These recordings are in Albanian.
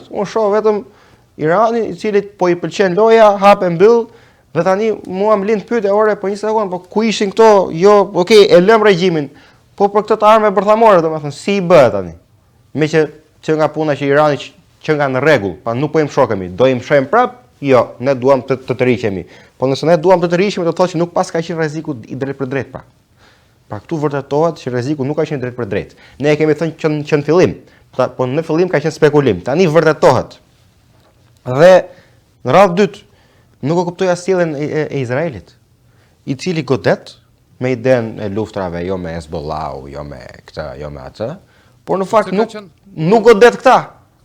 Iranit. Unë shoh vetëm Iranin i cilit po i pëlqen loja, hap e mbyll dhe tani mua më lind pyetja, ore, po një sekond, po ku ishin këto? Jo, okay, e lëm regjimin. Po për këtë të armëve bërthamore, domethënë, si i bëhet tani? Meqë që nga puna që Irani që nga në rregull, pa nuk po i mëshokemi, do i mëshojmë prap? Jo, ne duam të të tërhiqemi. Po nëse ne duam të tërhiqemi, do të thotë që nuk paska qenë rreziku i drejtpërdrejtë pra. Pra këtu vërtetohet që rreziku nuk ka qenë drejtpërdrejt. Ne e kemi thënë që, që në fillim, pra, po në fillim ka qenë spekulim. Tani vërtetohet. Dhe në radhë dytë, nuk e kuptoj as sjelljen e, e, e Izraelit, i cili godet me idenë e luftrave, jo me Hezbollahu, jo me këtë, jo me atë, por në fakt nuk nuk godet këta.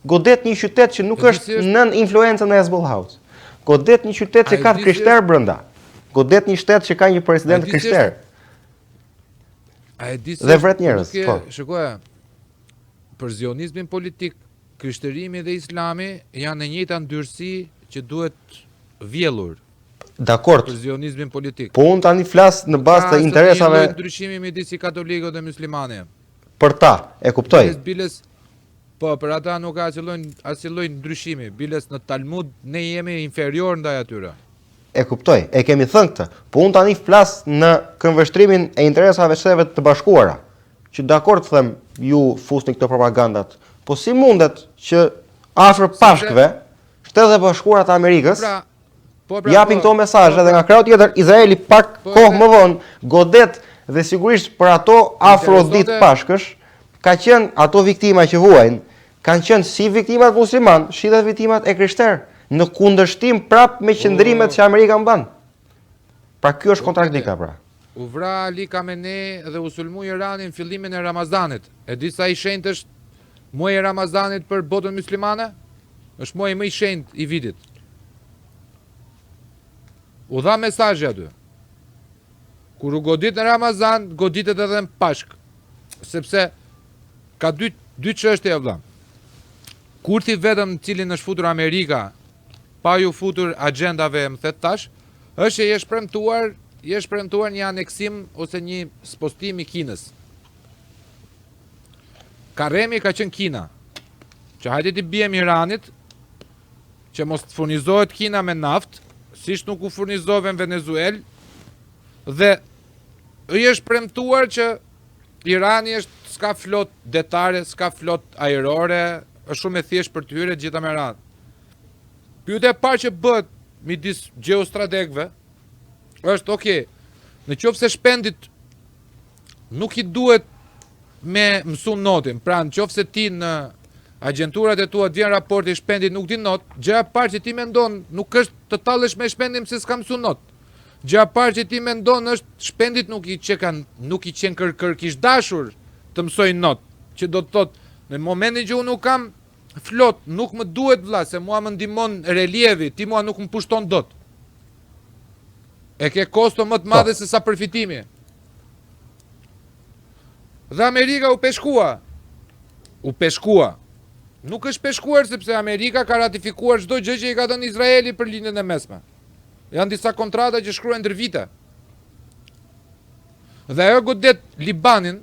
Godet një qytet që nuk është nën influencën e Hezbollahut. Godet një qytet që ka të krishterë brenda. Godet një shtet që ka një president të krishterë. A e di se dhe vret njerëz, po. Shikoje. Për zionizmin politik, krishtërimi dhe islami janë e njëjta ndyrësi që duhet vjellur. Dakord. Për zionizmin politik. Po unë tani flas në bazë të interesave. Ka ndryshimi midis i katolikët dhe myslimanët. Për ta, e kuptoj. Biles, biles, Po, për ata nuk ka asnjë lloj asnjë lloj ndryshimi. Biles në Talmud ne jemi inferior ndaj atyre. E kuptoj, e kemi thënë këtë. Po unë tani flas në këndvështrimin e interesave të Shteteve të Bashkuara, që dakord them ju fusni këto propagandat, po si mundet që afër Pashkëve, Shtetet e Bashkuara të Amerikës pra, Po, pra, Japin po, këto mesazhe po, dhe pra. nga krahu tjetër Izraeli pak po, kohë më vonë godet dhe sigurisht për ato afro ditë Pashkësh ka qenë ato viktima që vuajnë, kanë qenë si viktimat musliman, si dhe viktimat e krishterë, në kundërshtim prap me qëndrimet që Amerika mban. Pra kjo është kontradikta pra. U vra Ali Khamenei dhe u sulmu Irani në fillimin e Ramazanit. E di sa i shenjtë është muaji i Ramazanit për botën muslimane? Është muaji më i shenjtë i vitit. U dha mesazhi aty. Kur u godit në Ramazan, goditet edhe në Pashk. Sepse ka dy dy çështje vëlla. Kurthi vetëm në cilin është futur Amerika, pa ju futur agjendave, më the tash, është që i është premtuar, i është premtuar një aneksim ose një spostim i Kinës. Karremi ka qenë Kina. Që hajde t'i biem Iranit, që mos të furnizohet Kina me naftë, siç nuk u furnizove në Venezuelë, dhe i është premtuar që Irani është s'ka flot detare, s'ka flot ajrore, është shumë e thjeshtë për të hyrë gjitha me radhë. Pyetja e parë që bëhet midis gjeostrategëve është ok, në qoftë se shpendit nuk i duhet me mësu notin. Pra, në qoftë se ti në agjenturat e tua të vjen raporti shpendi nuk di not, gjëja e parë që ti mendon nuk është të tallesh me shpendin pse s'ka mësu not. Gjëja e parë që ti mendon është shpendit nuk i qekan, nuk i qen kër kër kish dashur të mësoj not, që do të thotë në momentin që unë nuk kam flot, nuk më duhet vlla se mua më ndihmon relievi, ti mua nuk më pushton dot. E ke kosto më të madhe po. se sa përfitimi. Dhe Amerika u peshkua. U peshkua. Nuk është peshkuar sepse Amerika ka ratifikuar çdo gjë që i ka dhënë Izraeli për Lindjen e Mesme. Janë disa kontrata që shkruhen ndër vite. Dhe ajo godet Libanin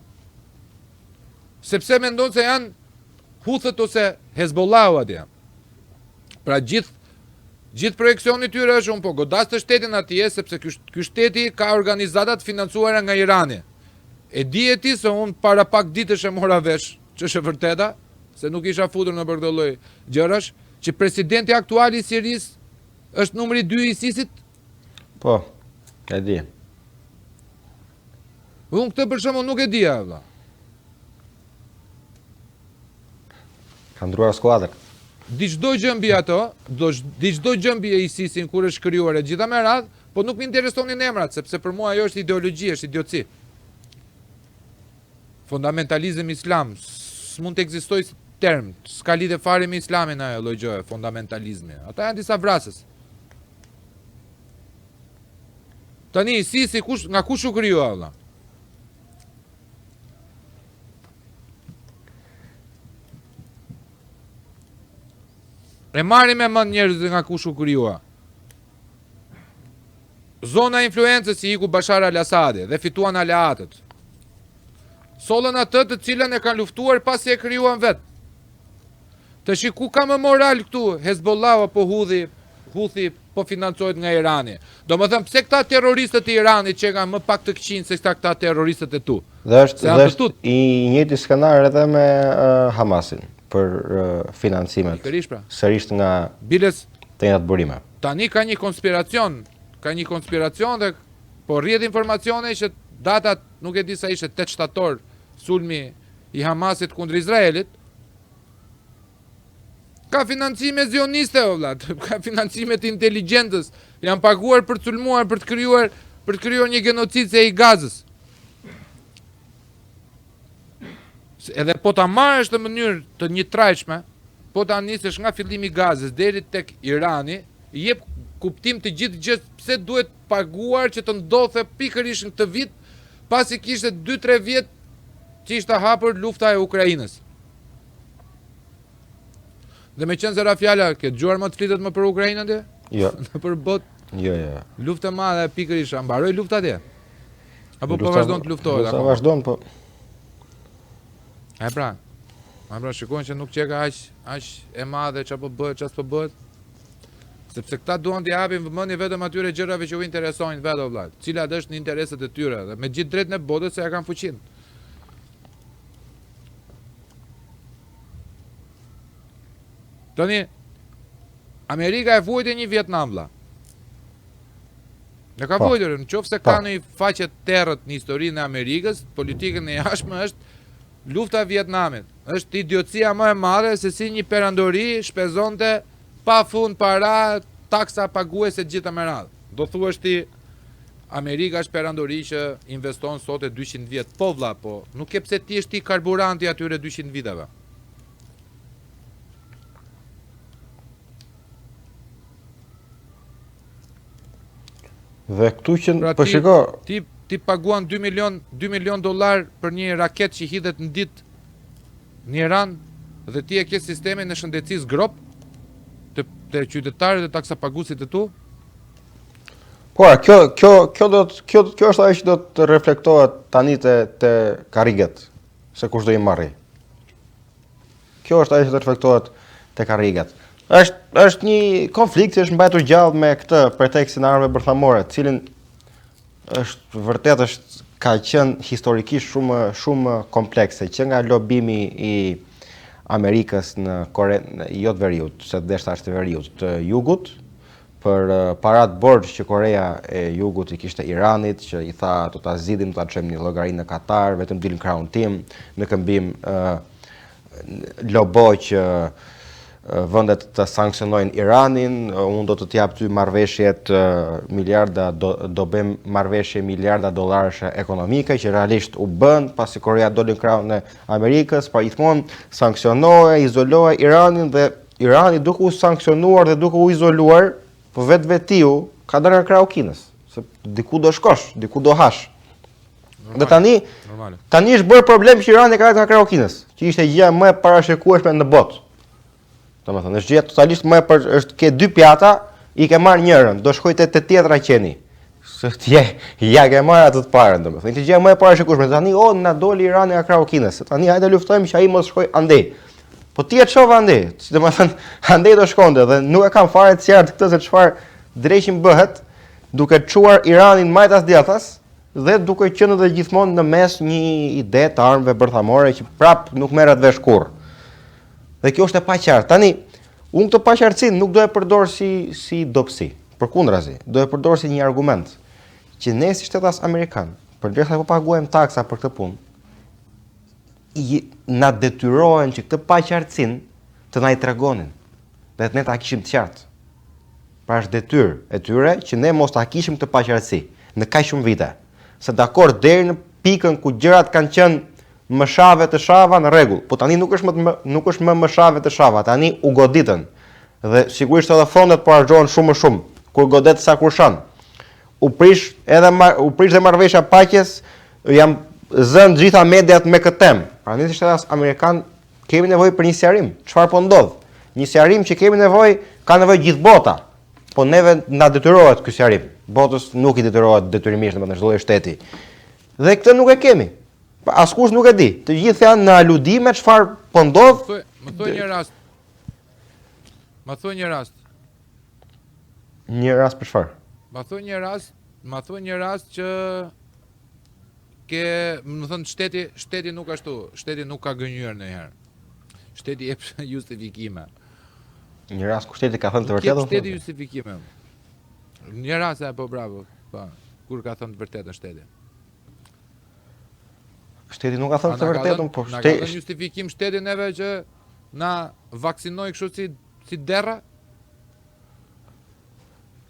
sepse mendon se janë Huthët ose Hezbollahu atje. Pra gjithë Gjithë projeksioni i tyre është unë po godas të shtetin atje sepse ky ky shteti ka organizata të financuara nga Irani. E di e ti se unë para pak ditësh e mora vesh, që është e vërteta, se nuk isha futur në për këtë lloj gjërash, që presidenti aktual i Sirisë është numri 2 i ISIS-it? Po, e di. Unë këtë për shembull nuk e dija, vëlla. Ka ndruar skuadër. Di çdo gjë mbi ato, do di çdo gjë mbi ISIS-in kur është krijuar e gjitha me radhë, po nuk më interesonin emrat, sepse për mua ajo është ideologji, është idiotësi. Fundamentalizëm islam s'mund të ekzistojë si term, s'ka lidhje fare me islamin ajo lloj gjëje, fundamentalizmi. Ata janë disa vrasës. Tani ISIS-i kush nga kush u krijua vëlla? E marrin me mend njerëzit nga kush u krijua. Zona e influencës i iku Bashar al-Assadi dhe fituan aleatët. Sollën atë të cilën e kanë luftuar pasi e krijuan vetë. Tashi ku ka më moral këtu Hezbollahu apo Hudhi, Huthi po financohet nga Irani. Domethënë pse këta terroristët e Iranit që kanë më pak të këqinj se këta këta terroristët e tu. Dhe është dhe është i njëjti skenar edhe me uh, Hamasin për uh, financimet. Pikërisht pra. Sërish nga Biles të njëjtat burime. Tani ka një konspiracion, ka një konspiracion dhe po rrjedh informacione që data nuk e di sa ishte 8 shtator sulmi i Hamasit kundër Izraelit, Ka financime zioniste, o vlla, ka financime të inteligjencës, janë paguar për të sulmuar, për të krijuar, për të krijuar një genocid si ai i Gazës. Edhe po ta marrësh në mënyrë të njëtrajtshme, po ta nisësh nga fillimi i Gazës deri tek Irani, i jep kuptim të gjithë gjësë pse duhet paguar që të ndodhte pikërisht në këtë vit, pasi kishte 2-3 vjet që ishte hapur lufta e Ukrainës. Dhe meqenëse ra fjala, ke dëgjuar më të flitet më për Ukrainën ti? Jo. Nëpër botë? Jo, jo. jo. Luftë e madhe pikërisht, a mbaroi lufta atje? Apo po vazhdon të luftohet akoma? Lufta vazhdon, po. E pra. A pra shikojnë që nuk qeka aq aq e madhe çfarë po bëhet, çfarë s'po bëhet. Sepse këta duan t'i japin vëmendje vetëm atyre gjërave që u interesojnë vetë o vlla, cilat është në interesat e tyre dhe me gjithë drejtën e botës se ja kanë fuqinë. Tani Amerika e vuajti një Vietnam vlla. E ka po. vuajtur, në qoftë se ka po. një faqe të errët në historinë e Amerikës, politikën e jashtme është Lufta e Vietnamit është idiotësia më e madhe se si një perandori shpenzonte pa fund para, taksa pagues e të gjitha me radhë. Do thuash ti Amerika është perandori që investon sot e 200 vjet. Po vlla, po nuk ke pse ti jesh ti karburanti atyre 200 viteve. Dhe këtu që pra, po shiko, ti ti paguan 2 milion 2 milion dollar për një raketë që hidhet në ditë në Iran dhe ti e ke sistemin e shëndetësisë gropë të, të qytetarët dhe taksapaguesit e tu? Po, kjo kjo kjo do të kjo kjo është ajo që do të reflektohet tani te te karriget se kush do i marrë. Kjo është ajo që do të reflektohet te karriget. Është është një konflikt që është mbajtur gjallë me këtë pretekstin e armëve bërthamore, të cilin është vërtet është ka qenë historikisht shumë shumë komplekse, që nga lobimi i Amerikës në Kore, jo të veriut, se deshta është të veriut, të jugut, për parat borxh që Koreja e Jugut i kishte Iranit, që i tha do ta zgjidhim, do ta çojmë një llogari në Katar, vetëm dil në krahun tim, në këmbim lobo që vendet të sanksionojnë Iranin, unë do të të jap ty marrëveshjet miliarda do, do bëjmë marrëveshje miliarda dollarëshe ekonomike që realisht u bën pasi Korea doli në krahun e Amerikës, pra gjithmonë sanksionoje, izoloje Iranin dhe Irani duke u sanksionuar dhe duke u izoluar, po vetvetiu ka dalë nga krahu Kinës, se diku do shkosh, diku do hash. Normal, dhe tani, normal. tani është bërë problem që Irani ka dalë nga krahu Kinës, që ishte gjëja më e parashikueshme në botë. Domethënë, është gjëja totalisht më e për, është ke dy pjata, i ke marrë njërën, do shkoj te te tjetra qeni. Se ti e, ja ke marrë atë të parën, domethënë, ishte gjëja më e parashikueshme. Tani o na doli Irani nga krahu Kinës. Tani hajde luftojmë që ai mos shkoj andej. Po ti e çove andej, domethënë, andej do shkonte dhe nuk e kam fare të qartë këtë se çfarë dreqin bëhet duke çuar Iranin majtas djathtas dhe duke qenë edhe gjithmonë në mes një ide të armëve bërthamore që prap nuk merret vesh kurrë. Dhe kjo është e paqartë. Tani, unë këtë paqartësi nuk do e përdor si si dobësi. Përkundrazi, do e përdor si një argument që ne si shtetas amerikan, përderisa po paguajmë taksa për këtë punë, i na detyrohen që këtë paqartësinë të na i tregonin dhe të ne ta kishim të qartë. Pra është detyrë e tyre që ne mos ta kishim këtë paqartësi në kaq shumë vite. Se dakord deri në pikën ku gjërat kanë qenë më shave të shava në rregull, po tani nuk është më nuk është më më shave të shava, tani u goditën. Dhe sigurisht edhe fondet po harxhohen shumë më shumë, kur godet sa kur shan. U prish edhe u prish dhe marrëveshja e paqes, janë zënë gjitha mediat me këtë temë. Pra ne si shtetas amerikan kemi nevojë për një sqarim. Çfarë po ndodh? Një sqarim që kemi nevojë, ka nevojë gjithë bota. Po neve na detyrohet ky sqarim. Botës nuk i detyrohet detyrimisht domethënë çdo lloj shteti. Dhe këtë nuk e kemi. Askush nuk e di. Të gjithë janë në aludime çfarë po ndodh. Më thuaj një rast. Ma thuaj një rast. Një rast për çfarë? Ma thuaj një rast, ma thuaj një rast që ke, më thënë shteti, shteti nuk ashtu, shteti nuk ka gënjyer ndonjëherë. Shteti jep justifikime. Një rast ku shteti ka thënë të vërtetën? Shteti justifikime. Një rast apo bravo, po, kur ka thënë të vërtetën shteti. Shteti nuk ka thënë të vërtetën, po shteti. Na ka dhënë justifikim shteti neve që na vaksinoi kështu si si derra?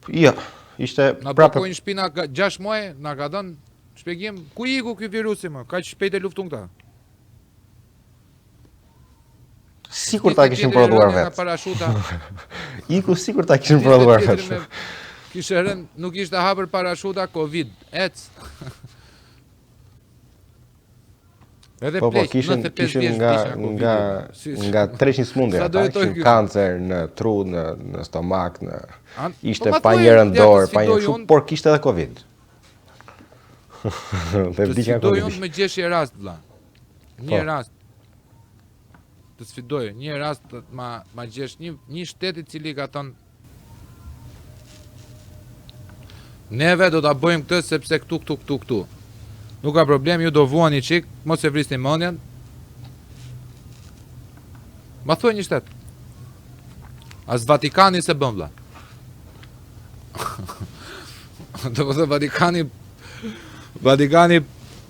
Jo, ishte na prapë. Na bllokoi në shtëpi na 6 muaj, na ka dhënë shpjegim ku iku ky virusi më, kaq shpejt e luftun këta. Sikur ta kishin prodhuar vetë. Parashuta. Iku sikur ta kishin prodhuar vetë. Kishte rënë, nuk ishte hapur parashuta Covid. Ec. Edhe po, po, kishin, kishin nga, nga, nga 300 sëmundje, ata kishin kancer në tru, në, në stomak, në... An, ishte po, pa njërën dorë, pa një kështu, por kishte edhe Covid. Dhe vdiq nga Covid. Të sfidoj unë më gjesh një rast, vlla. Një po. rast. Të sfidoj, një rast të ma, ma gjesh një, një shtet i cili ka thënë Neve do ta bëjmë këtë sepse këtu këtu këtu këtu. Nuk ka problem, ju do vuani çik, mos e vrisni mendjen. Ma thuaj një shtet. As Vatikani s'e bën vlla. Do të thotë Vatikani Vatikani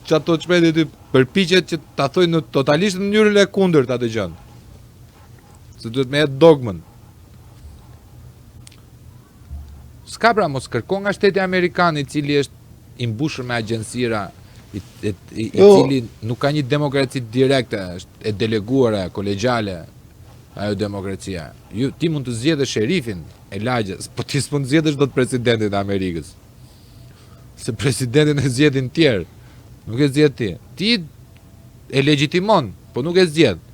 që ato çmeti ty përpiqet që ta thojë në totalisht në mënyrën e kundërt atë gjën. Se duhet me jetë dogmën. S'ka pra, mos kërko nga shteti amerikan i cili është i mbushur me agjencira, i, i, i, i jo. cili nuk ka një demokraci direkte, është e deleguar, kolegjiale, ajo demokracia. Ju, ti mund të zgjedhësh sherifin e lagjes, po ti s'mund të zgjedhësh dot presidentin e Amerikës. Se presidentin e zgjedhin tjerë, nuk e zgjedh ti. Ti e legjitimon, po nuk e zgjedh.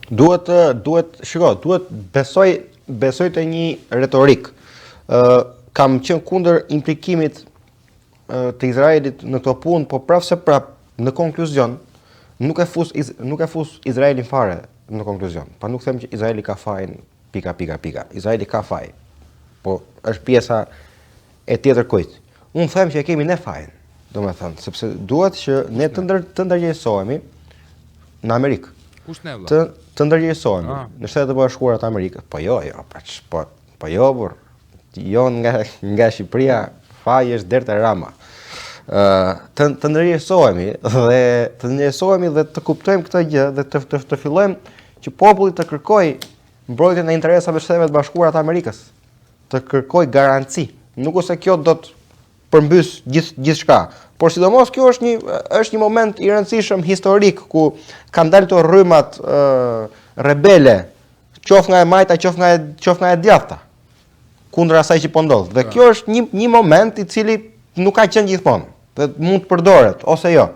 Duhet duhet, shiko, duhet besoj besoj te një retorikë. Ë kam qenë kundër implikimit të Izraelit në këto punë, po prapë se prapë në konkluzion nuk e fus nuk e fus Izraelin fare në konkluzion. Pa nuk them që Izraeli ka fajin pika pika pika. Izraeli ka faj. Po është pjesa e tjetër kujt. Unë them që e kemi ne fajin, domethënë, sepse duhet që ne të ndër, të ndërgjegjësohemi në Amerikë. Kush ne vëlla? Të të ndërgjegjësohemi ah. në Shtetet e Bashkuara të Amerikës. Po jo, jo, po po, po jo, por jo nga nga Shqipëria, faji është deri te Rama. Ë të të ndërgjegjësohemi dhe të ndërgjegjësohemi dhe të kuptojmë këtë gjë dhe të të, të fillojmë që populli të kërkojë mbrojtjen e interesave të Shteteve të Bashkuara të Amerikës. të kërkojë garanci. Nuk është se kjo do të përmbys gjithë gjithçka, por sidomos kjo është një është një moment i rëndësishëm historik ku kanë dalë këto rrymat ë rebele, qoftë nga e majta, qoftë nga e qoftë nga e djathta kundër asaj që po ndodh. Dhe kjo është një një moment i cili nuk ka qenë gjithmonë dhe mund të përdoret ose jo.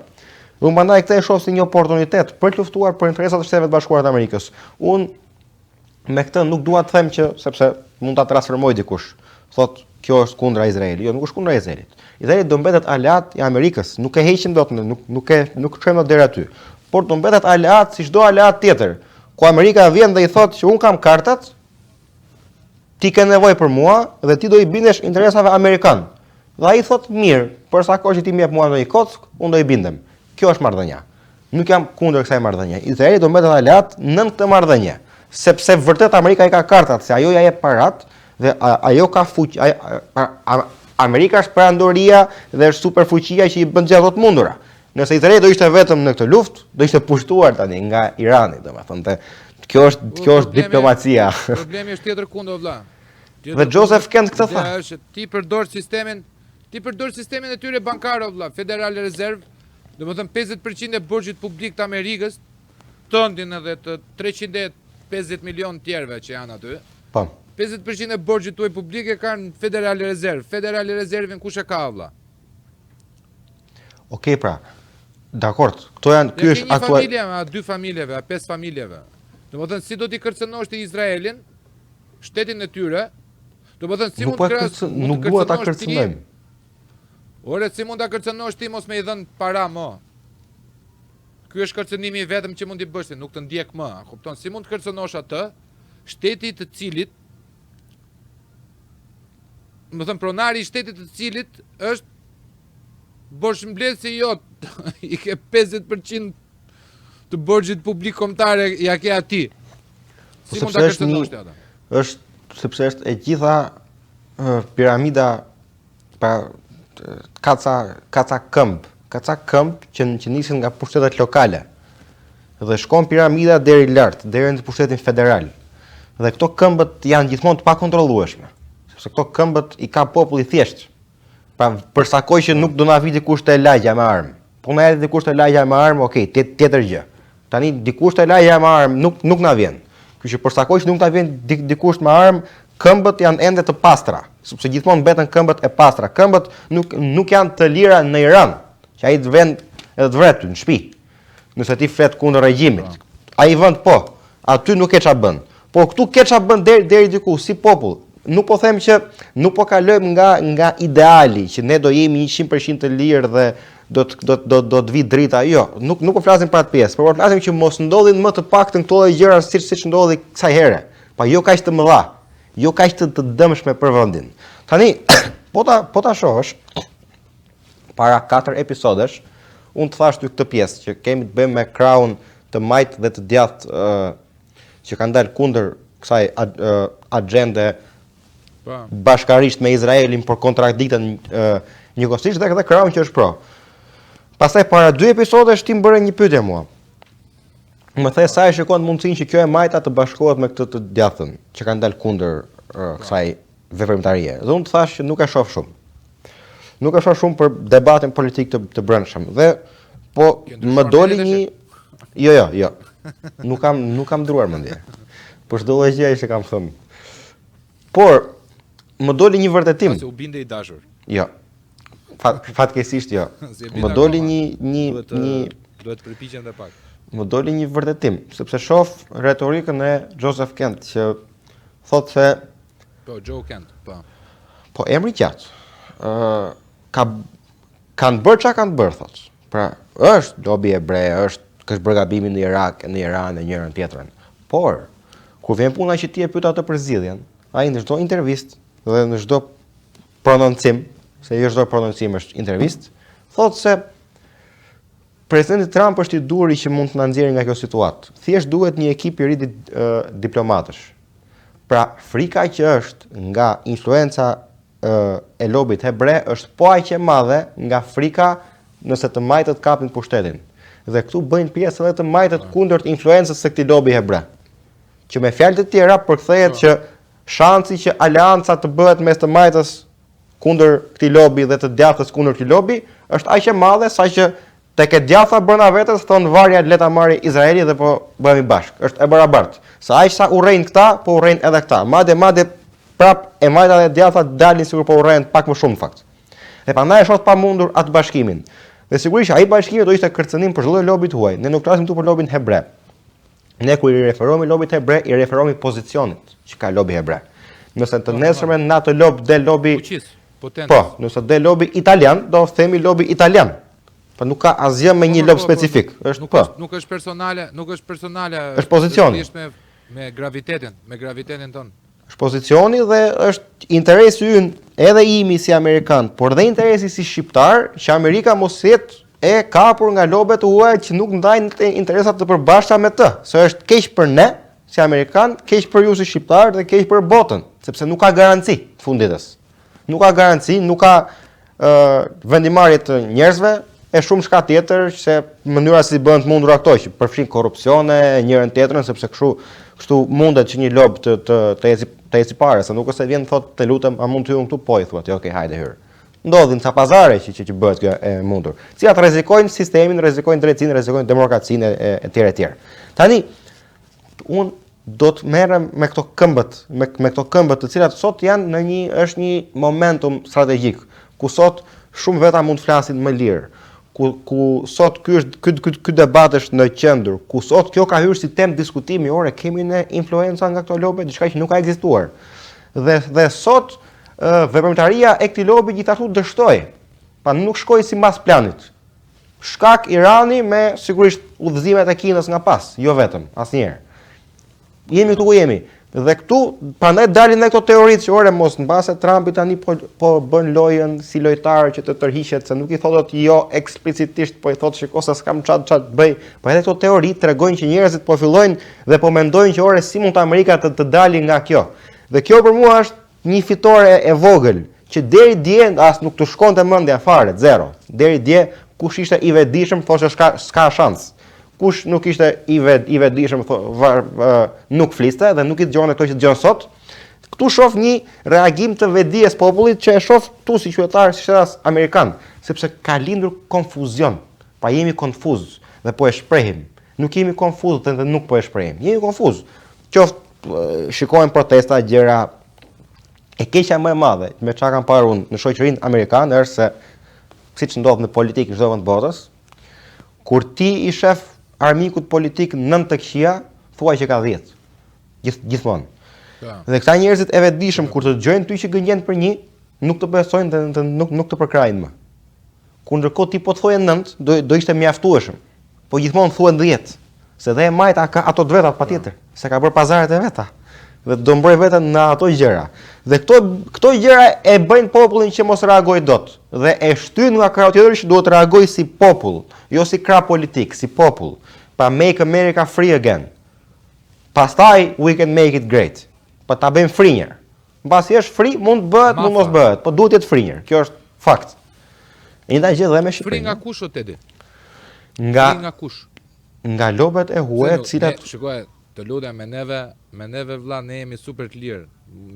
Unë prandaj këtë e shoh si një oportunitet për të luftuar për interesat e Shteteve të Bashkuara të Amerikës. Unë Me këtë nuk dua të them që sepse mund ta transformojë dikush. Thotë kjo është kundra Izraelit. Jo, nuk është kundra Izraelit. Izraeli do mbetet aleat i Amerikës, nuk e heqim dot, nuk nuk e nuk çojmë dot deri aty. Por do mbetet aleat si çdo aleat tjetër. Ku Amerika vjen dhe i thotë që unë kam kartat, ti ke nevojë për mua dhe ti do i bindesh interesave amerikan. Dhe ai thotë mirë, për sa kohë që ti më jep mua ndonjë kockë, unë do i bindem. Kjo është marrëdhënia. Nuk jam kundër kësaj marrëdhënie. Izraeli do mbetet aleat nën këtë marrëdhënie, sepse vërtet Amerika i ka kartat, se ajo ja jep parat dhe ajo ka fuqi, Amerika është perandoria dhe është superfuqia që i bën gjithë të mundura. Nëse Izraeli do ishte vetëm në këtë luftë, do ishte pushtuar tani nga Irani, domethënë. Dhe kjo është kjo është diplomacia. Problemi është tjetër kund o vlla. Dhe Joseph Kent këtë tha. Është ti përdor sistemin Ti përdor sistemin e tyre bankar o vlla, Federal Reserve, domethënë 50% e borxhit publik të Amerikës, tëndin edhe të 350 milion tjerëve që janë aty. Po. 50% e borxhit tuaj publik e kanë Federal Reserve. Federal Reserve-in kush e ka vlla? Okej pra. Dakord. Këto janë ky është aktual. Një familje, a dy familjeve, a pesë familjeve. Domethënë si do t'i kërcënosh ti Izraelin, shtetin e tyre, Domethënë, si mund të kras, nuk dua ta kërcënojmë. Ore, si mund ta kërcënosh ti mos me i dhënë para mo? Ky është kërcënimi i vetëm që mund t'i bësh, se nuk të ndjek më, a kupton? Si mund të kërcënosh atë, shteti të cilit me thënë pronari i shtetit të cilit është borxhmbledhësi jot, i ke 50% të borxhit publik kombëtar ia ke atij. Po si mund ta kërcënosh ti atë? Është sepse është e gjitha piramida pra ka ca ka ca këmbë, ka ca këmbë që që nisin nga pushtetet lokale. Dhe shkon piramida deri lart, deri në pushtetin federal. Dhe këto këmbët janë gjithmonë të pakontrollueshme, sepse këto këmbët i ka populli thjesht. Pra për sa kohë që nuk do na vijë dikush te lagja me armë. Po na erdhi dikush te lagja me armë, okay, tjetër gjë. Tani dikush te lagja me armë nuk nuk na vjen. Kështu që për sa kohë që nuk na vjen dikush me armë, këmbët janë ende të pastra, sepse gjithmonë mbeten këmbët e pastra. Këmbët nuk nuk janë të lira në Iran, që ai të vjen edhe të vret ty në shtëpi. Nëse ti flet kundër regjimit. Po. Ai vend po, aty nuk ke ça bën. Por këtu ke ça bën deri deri diku si popull. Nuk po them që nuk po kalojmë nga nga ideali që ne do jemi 100% të lirë dhe do të do do do të vijë drita. Jo, nuk nuk po flasim për atë pjesë, por po flasim që mos ndodhin më të paktën këto lloj gjëra siç siç ndodhi kësaj here. Pa jo kaq të mëdha, jo kaq të, të dëmshme për vendin. Tani, po ta po ta shohësh para katër episodesh, unë të thashë ty këtë pjesë që kemi të bëjmë me krahun të majtë dhe të djathtë që kanë dalë kundër kësaj agjende po. bashkarisht me Izraelin por kontradiktën njëkohësisht dhe këtë krahun që është pro. Pastaj para dy episodesh ti më bëre një pyetje mua. Më the sa e shikon mundësinë që kjo e majta të bashkohet me këtë të djathtën që kanë dalë kundër po. kësaj veprimtarie. Dhe unë të thashë që nuk e shoh shumë. Nuk e shoh shumë për debatin politik të, të brendshëm. Dhe po më doli një Jo, jo, jo. Nuk kam nuk kam ndruar mendje. Për çdo lloj gjëje që kam thënë. Por më doli një vërtetim. Se u binde i dashur. Jo. Fat, fatkeqësisht jo. Më doli një një duhet, një duhet të përpiqem edhe pak. Më doli një vërtetim, sepse shoh retorikën e Joseph Kent që thotë se Po Joe Kent, po. Po emri gjatë. Ë uh, ka kanë bërë çka kanë bërë thotë. Pra, është lobi hebre, është është bërë gabimi në Irak, në Iran e njërën tjetrën. Por kur vjen puna që ti e pyet atë për zgjidhjen, ai në çdo intervistë dhe në çdo prononcim, se jo çdo prononcim është intervistë, thotë se Presidenti Trump është i duhuri që mund të na nxjerrë nga kjo situatë. Thjesht duhet një ekip i ri di, diplomatësh. Pra, frika që është nga influenca e lobit hebre është po aq e madhe nga frika nëse të majtët kapin pushtetin. Dhe këtu bëjnë pjesë edhe të majtët kundër influencës së këtij lobi hebre. Që me fjalë të tjera përkthehet që shansi që aleanca të bëhet mes të majtës kundër këtij lobi dhe të djathtës kundër këtij lobi është aq e madhe saqë tek e djathta brenda vetes thonë varja le ta marrë Izraeli dhe po bëhemi bashkë. Është e barabartë. Se aq sa urrejnë këta, po urrejnë edhe këta. Madje madje prap e majta dhe e djathta dalin sikur po urrejnë pak më shumë në fakt. Dhe prandaj e shoh të pamundur atë bashkimin. Dhe sigurisht ai bashkim do ishte kërcënim për çdo lloj lobi të huaj. Ne nuk flasim këtu për lobin hebre. Ne kur i referohemi lobit hebre, i referohemi pozicionit që ka lobi hebre. Nëse të po, nesërmen në atë lob del lobi Fuqisë, Po, nëse del lobi italian, do themi lobi italian. Po nuk ka asgjë me po, një po, lob po, specifik. Është nuk po. Është, nuk është personale, nuk është personale. Është pozicioni. Është me me gravitetin, me gravitetin tonë. Është pozicioni dhe është interesi ynë, edhe imi si amerikan, por dhe interesi si shqiptar, që Amerika mos jetë e kapur nga lobe të huaja që nuk ndajnë interesa të përbashkëta me të, se është keq për ne si amerikan, keq për ju si shqiptar dhe keq për botën, sepse nuk ka garanci të fundit ditës. Nuk ka garanci, nuk ka vendimmarrje të njerëzve e shumë çka tjetër se mënyra si bëhen të mundura këto që përfshin korrupsione njërën tjetrën sepse kështu kështu mundet që një lob të të të eci të eci para se nuk është se vjen thotë të lutem a mund të hyj këtu po i thua ti okay hajde hyr ndodhin ca pazare që që, që bëhet kjo e mundur të cilat rrezikojnë sistemin rrezikojnë drejtësinë rrezikojnë demokracinë e e tjerë e tjerë tani unë do të merrem me këto këmbët, me, me këto këmbët të cilat sot janë në një është një momentum strategjik, ku sot shumë veta mund të flasin më lirë, ku ku sot ky është ky ky ky debat është në qendër, ku sot kjo ka hyrë si temë diskutimi, ore kemi ne influenca nga këto lobe, diçka që nuk ka ekzistuar. Dhe dhe sot veprimtaria e këtij lobi gjithashtu dështoi. Pa nuk shkoi sipas planit. Shkak Irani me sigurisht udhëzimet e Kinës nga pas, jo vetëm, asnjëherë. Jemi këtu ku jemi. Dhe këtu prandaj dalin edhe këto teoritë që ore mos mbase Trumpi tani po po bën lojën si lojtar që të tërhiqet se nuk i thotë dot jo eksplicitisht, po i thotë shiko se s'kam ça ça të bëj. Po edhe këto teori tregojnë që njerëzit po fillojnë dhe po mendojnë që ore si mund të Amerika të, të dali nga kjo. Dhe kjo për mua është një fitore e vogël që deri dje as nuk të shkonte mendja fare, zero. Deri dje kush ishte i vetëdijshëm thoshte s'ka s'ka shans. Kush nuk ishte i ved, i vetëdijshëm nuk fliste dhe nuk i dëgjonte këto që dëgjon sot. Këtu shoh një reagim të vetëdijes popullit që e shoh këtu si qytetar, si shtetas amerikan, sepse ka lindur konfuzion. Pa jemi konfuz dhe po e shprehim. Nuk jemi konfuz dhe, dhe nuk po e shprehim. Jemi konfuz. Qoftë shikohen protesta, gjëra e keqja më e madhe me çka kam parë unë në shoqërinë amerikane është se siç ndodh në politikë në çdo vend të botës, Kur ti i shef armikut politik nëntë të këqija, thuaj që ka 10. Gjith, gjithmonë. Po. Dhe këta njerëzit e vetëdijshëm kur të dëgjojnë ty që gënjen për një, nuk të besojnë dhe, dhe nuk nuk të përkrahin më. Kur ndërkohë ti po të thoje 9, do do ishte mjaftueshëm. Po gjithmonë thuhen 10. Se dhe e majta ka ato të vetat patjetër, se ka bërë pazaret e veta dhe do mbrojë veten në ato gjëra. Dhe këto këto gjëra e bëjnë popullin që mos reagojë dot dhe e shtyn nga krahu tjetër që duhet të reagojë si popull, jo si krah politik, si popull. Pa make America free again. Pastaj we can make it great. Po ta bëjmë free njëherë. Mbasi është free, mund të bëhet, mund mos bëhet, po duhet të jetë free njëherë. Kjo është fakt. E njëjta gjë dhe me Shqipërinë. Free nga kush o Tedi? Nga Free nga kush? Nga lobet e huaja, të cilat Shikoje, të lutem me neve, me neve vlla ne jemi super të lirë.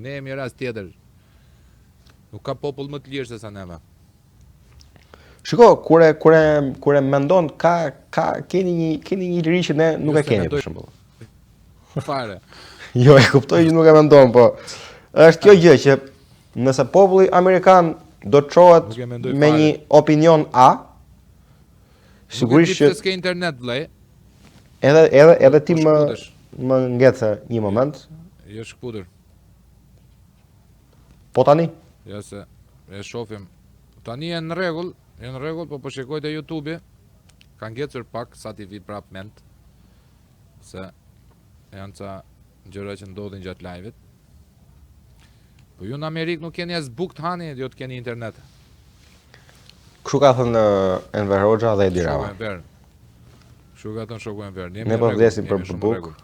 Ne jemi rast tjetër. Nuk ka popull më të lirë se sa neve. Shiko, kur e kur e kur e mendon ka ka keni një keni një liri që ne nuk jo, e kemi për shembull. Fare. jo, e kuptoj që nuk e mendon, po është kjo gjë që nëse populli amerikan do të çohet me një opinion A, sigurisht që s'ke internet vëllai. Edhe edhe edhe ti po më më ngece një moment. Jo shkëputur. Po tani? Jo se e shofim. Tani je në rregull, je në rregull, po po shikoj te YouTube-i. Ka ngecur pak sa t'i vi prap mend. Se janë ca gjëra që ndodhin gjatë live-it. Po ju në Amerikë nuk keni as bukë të hani, jo të keni internet. Kështu ka thënë eh, Enver Hoxha dhe Edi Rama. Shoku Enver. Kështu ka thënë shoku Enver. Ne po vdesim për bukë.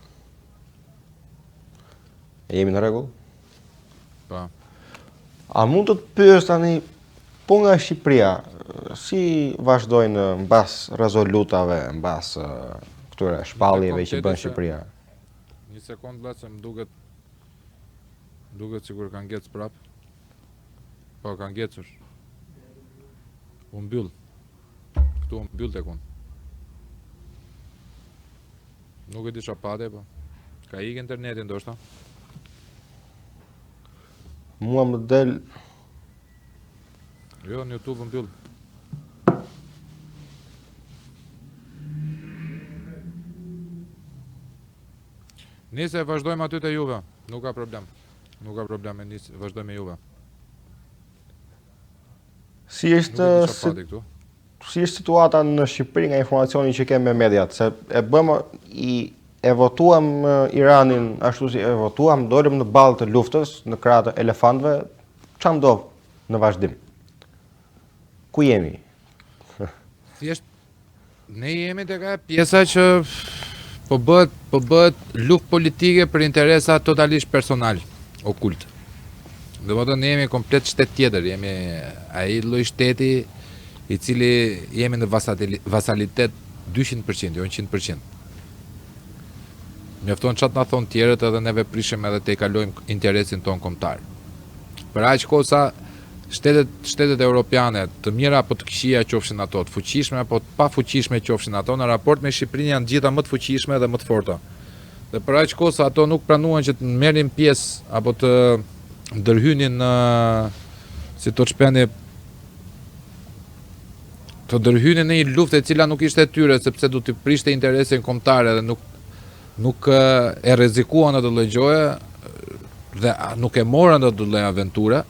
Jemi në rregull? Po. A mund të të pyes tani po nga Shqipëria, si vazhdojnë mbas rezolutave, mbas këtyre shpalljeve që bën Shqipëria? Një sekondë vlla se më duket duket sikur ka ngec prap. Po ka ngecur. U mbyll. Këtu u mbyll tek unë. Nuk e di çfarë pate, po. Ka ikë interneti ndoshta. Mua më del Jo, në YouTube u mbyll. Nise, vazhdojmë aty te juve. Nuk ka problem. Nuk ka problem, e nis, vazhdojmë me juve. Si është si, si është situata në Shqipëri nga informacioni që ke me mediat, se e bëmë i e votuam Iranin ashtu si e votuam, dolëm në ballë të luftës, në krah të elefantëve, ça ndodh në vazhdim? Ku jemi? Thjesht Ne jemi tek ajo pjesa që po bëhet po bëhet luftë politike për interesa totalisht personal, okult. Domethënë ne jemi komplet shtet tjetër, jemi ai lloj shteti i cili jemi në vasalitet 200%, jo 100%. Mjafton ça të na thonë tjerët edhe neve prishim edhe tejkalojmë interesin tonë kombëtar. Për aq kohë sa shtetet shtetet europiane, të mira apo të këqija qofshin ato, të fuqishme apo të pafuqishme qofshin ato, në raport me Shqipërinë janë të gjitha më të fuqishme dhe më të forta. Dhe për aq kohë sa ato nuk pranuan që të merrnin pjesë apo të ndërhynin në si thotë Shpendi të ndërhynin në një luftë e cila nuk ishte e tyre sepse do t'i prishte interesin kombëtar edhe nuk nuk e rrezikuan atë lloj gjoje dhe nuk e morën atë lloj aventure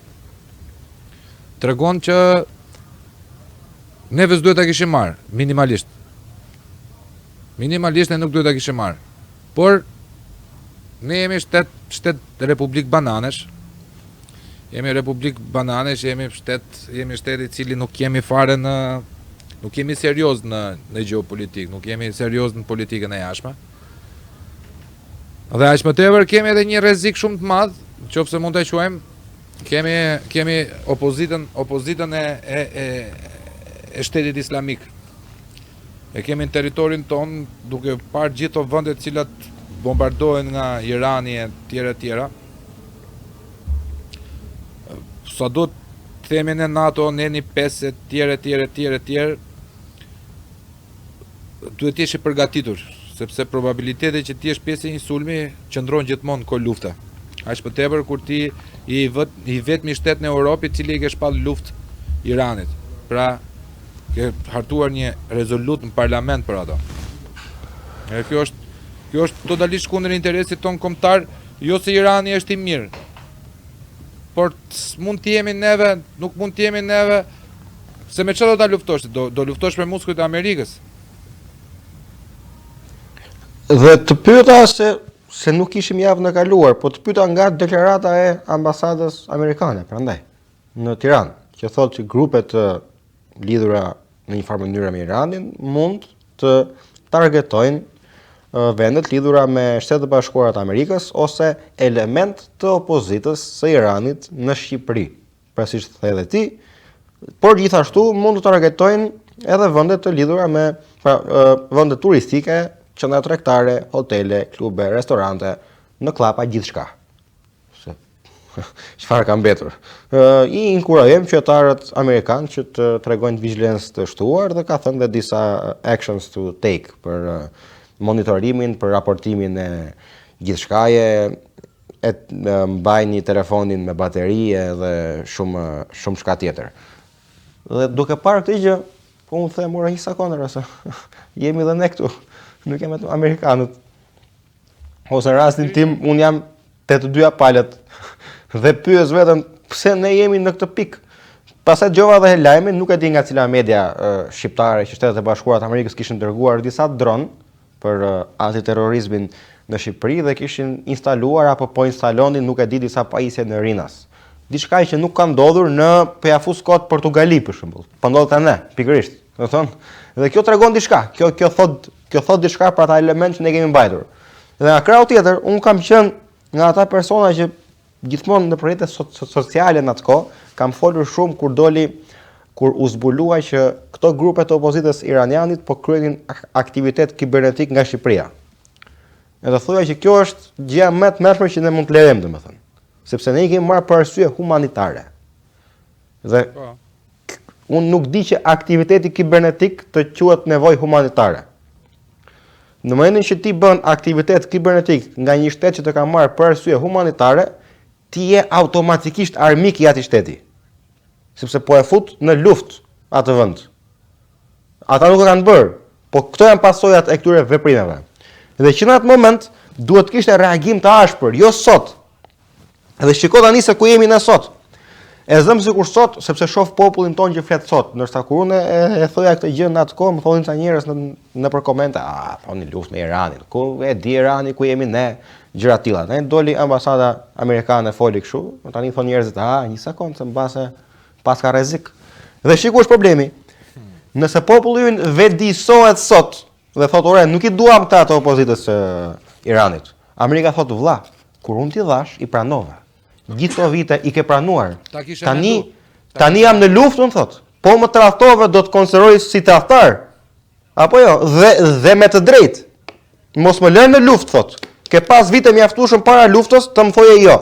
tregon që Neve s'duhet ta kishim marrë, minimalisht. Minimalisht ne nuk duhet ta kishim marrë. Por ne jemi shtet shtet republikë bananesh. Jemi republikë bananesh, jemi shtet, jemi shtet i cili nuk jemi fare në nuk jemi serioz në në gjeopolitikë, nuk jemi serioz në politikën e jashtme. Dhe aq më tepër kemi edhe një rrezik shumë të madh, nëse mund ta quajmë, kemi kemi opozitën opozitën e e e, e shtetit islamik. E kemi në territorin tonë duke parë gjithë ato vende të cilat bombardohen nga Irani e tjera e tjera. Sa do të themi në NATO, neni 5 e tjera e tjera e tjera e tjera, duhet të jesh i përgatitur, sepse probabiliteti që ti jesh pjesë e një sulmi qëndron gjithmonë në kohë lufte. Aq më tepër kur ti je i, vët, i vetmi shtet në Europë i cili i ke shpall luftë Iranit. Pra, ke hartuar një rezolutë në parlament për ato. E kjo është kjo është totalisht kundër interesit tonë kombëtar, jo se Irani është i mirë, por mund të jemi neve, nuk mund të jemi neve Se me çfarë do ta luftosh? Do do luftosh me muskujt e Amerikës. Dhe të pyeta se se nuk ishim javën e kaluar, po të pyeta nga deklarata e ambasadës amerikane, prandaj në Tiranë, që thotë që grupe të lidhura në një farë mënyre me Iranin mund të targetojnë vendet lidhura me Shtetet e Bashkuara të Amerikës ose element të opozitës së Iranit në Shqipëri. pra siç the edhe ti, por gjithashtu mund të targetojnë edhe vende të lidhura me pra, vende turistike, qendra tregtare, hotele, klube, restorante, në kllapa gjithçka. Se çfarë ka mbetur. I inkurajojmë qytetarët amerikanë që të tregojnë vigjilencë të shtuar dhe ka thënë dhe disa actions to take për monitorimin, për raportimin e gjithçkaje, e mbajni telefonin me bateri edhe shumë shumë çka tjetër. Dhe duke parë këtë gjë, po unë them ora një sekondë se jemi dhe ne këtu, nuk jemi vetëm amerikanët. Ose në rastin tim, unë jam te të dyja palët dhe pyes veten pse ne jemi në këtë pikë. Pastaj dëgjova dhe lajmin, nuk e di nga cila media shqiptare që Shtetet e Bashkuara të Amerikës kishin dërguar disa dron për antiterrorizmin në Shqipëri dhe kishin instaluar apo po instalonin, nuk e di, disa pajisje në Rinas. Diçka që nuk ka ndodhur në po ja fus kot Portugali për shembull. Po ndodh te ne, pikërisht. Do thonë, dhe kjo tregon diçka. Kjo kjo thot, kjo thot diçka për ata elementë që ne kemi mbajtur. Dhe nga krahu tjetër, un kam qenë nga ata persona që Gjithmonë në rrjetet so sociale në atë kohë, kam folur shumë kur doli kur u zbulua që këto grupe të opozitës iranianit po kryenin aktivitet kibernetik nga Shqipëria. Edhe thoja që kjo është gjëja më e tmerrshme që ne mund të lejojmë, domethënë. Sepse ne i kemi marrë për arsye humanitare. Dhe po. unë nuk di që aktiviteti kibernetik të quhet nevojë humanitare. Në momentin që ti bën aktivitet kibernetik nga një shtet që të ka marrë për arsye humanitare, ti je automatikisht armik i atij shteti. Sepse po e fut në luftë atë vend. Ata nuk e kanë bërë, po këto janë pasojat e këtyre veprimeve. Dhe që në atë moment duhet të kishte reagim të ashpër, jo sot, Dhe shiko tani se ku jemi ne sot. E zëmë sikur sot, sepse shoh popullin tonë që flet sot, ndërsa kur unë e, e thoja këtë gjë në atë kohë, më thonin ca njerëz në nëpër komente, a thoni luftë me Iranin, ku e di Irani ku jemi ne, gjëra të tilla. Tani doli ambasada amerikane foli kështu, tani thonë njerëzit, a një sekondë se mbase paska rrezik. Dhe shiko ku është problemi. Nëse populli ynë vetëdijesohet sot dhe thotë, ore, nuk i duam këta të opozitës së Iranit. Amerika thotë, vlla, Kur unë t'i dhash, i pranove. Gjithë këto vite i ke pranuar. Tani, tani jam në luftë, unë thotë. Po më tradhtove, do të konsideroj si tradhtar. Apo jo, dhe, dhe me të drejtë. Mos më lër në luftë, thotë. Ke pas vite mjaftueshëm para luftës, të më thoje jo.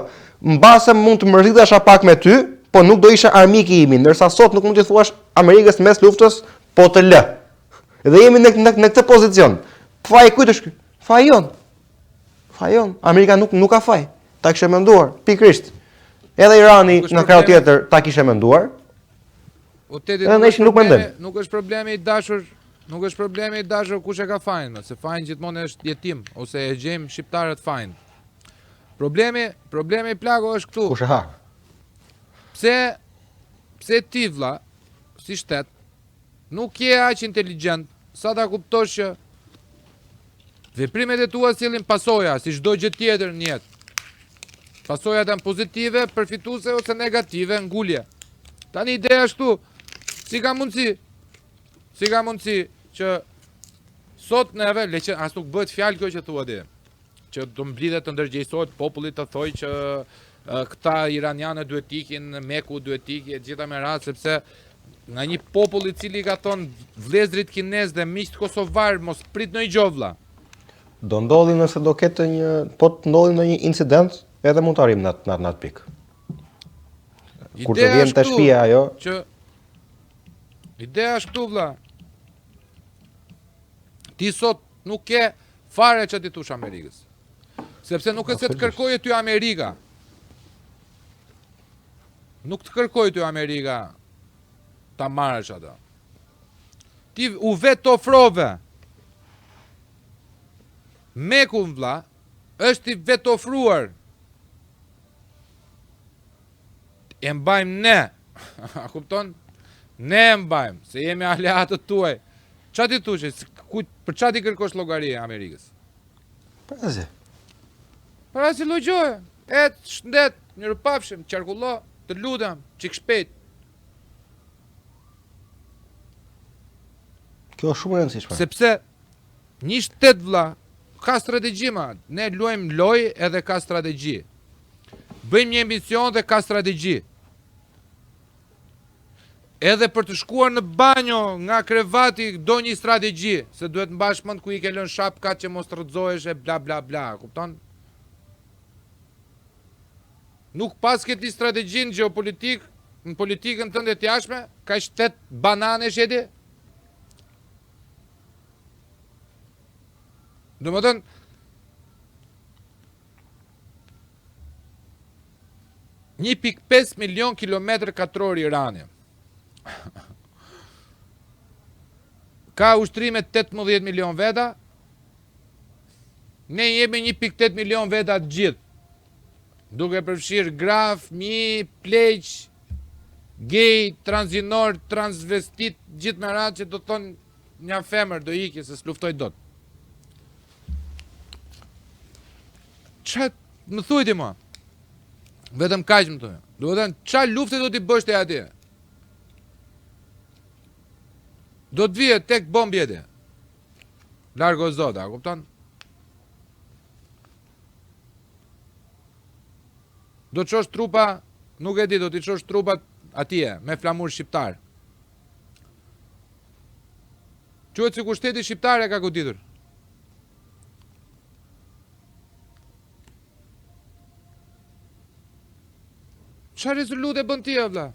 Mbase mund të mërzitesha pak me ty, po nuk do ishe armik i imi, ndërsa sot nuk mund t'i thuash Amerikës mes luftës, po të lë. Dhe jemi në, në, në këtë pozicion. Faji i kujt është ky? Faji jonë. Faji jonë, Amerika nuk nuk ka faj. Ta kishte menduar, pikërisht. Edhe Irani në krahun tjetër ta kishte menduar. O Tedi, nuk, është nuk mendojmë. Nuk është problemi i dashur, nuk është problemi i dashur kush e ka fajin, më, se fajin gjithmonë është jetim ose e gjejmë shqiptarët fajin. Problemi, problemi plako është këtu. Kush e ha? Pse pse ti vlla, si shtet? Nuk je aq inteligjent sa ta kuptosh që veprimet e tua sjellin pasoja, si çdo gjë tjetër në jetë. Pasojat janë pozitive, përfituese ose negative, ngulje. Tani ideja është këtu, si ka mundësi? Si ka mundësi që sot neve, le që as nuk bëhet fjalë kjo që thua ti, që do mblidhet të ndërgjegjësohet populli të thojë që këta iranianët duhet të ikin, Meku duhet të ikë, e gjitha me radhë sepse nga një popull i cili ka thonë vëllezërit kinezë dhe miqtë kosovarë mos prit ndonjë gjë vlla. Do ndodhi nëse do ketë një, po të ndodhi ndonjë incident, edhe mund të arrijmë në atë në atë pikë. Kur të vjen te shtëpia ajo, që Ideja është këtu vlla. Ti sot nuk ke fare ça t'i thush Amerikës. Sepse nuk është se të kërkoi ty Amerika. Nuk të kërkoi ty Amerika ta marrësh atë. Ti u vetofrove. Meku vlla është i vetofruar. E mbajmë ne. A kupton? Ne e mbajmë, se jemi aleatët tuaj. Ça t'i thush, ku, për ça t'i kërkosh llogari Amerikës? Për asgjë. Për asnjë lloj gjëje. Et, shëndet, mirupafshim, qarkullo, të lutem, çik shpejt. Kjo është shumë e rëndësishme. Sepse një shtet vlla ka strategji ma. Ne luajmë lojë edhe ka strategji. Bëjmë një emision dhe ka strategji. Edhe për të shkuar në banjo nga krevati do një strategji, se duhet mbash mend ku i ke lënë shapkat që mos të rrëzohesh e bla bla bla, kupton? Nuk paske ti strategji në gjeopolitikë, në politikën tënde të jashtme, kaq shtet bananesh je ti? Domethënë, 1.5 milion kilometër katror Irani. Ka ushtri me 18 milion veta. Ne jemi 1.8 milion veta të gjithë. Duke përfshirë gra, fëmijë, pleq, gej, transgjinorë, transvestit, gjithë me radhë që do të thonë një femër do ikje se s'luftoj dot. Ça më thuaj ti mua? Vetëm kaq më thuaj. Domethënë, ça lufte do t'i bësh ti atje? Do të vije tek bombë jeti. Largo zot, a kupton? Do të çosh trupa, nuk e di, do t'i çosh trupat atje me flamur shqiptar. Quhet sikur shteti shqiptar e ka goditur. Ça rezolute bën ti, vlla?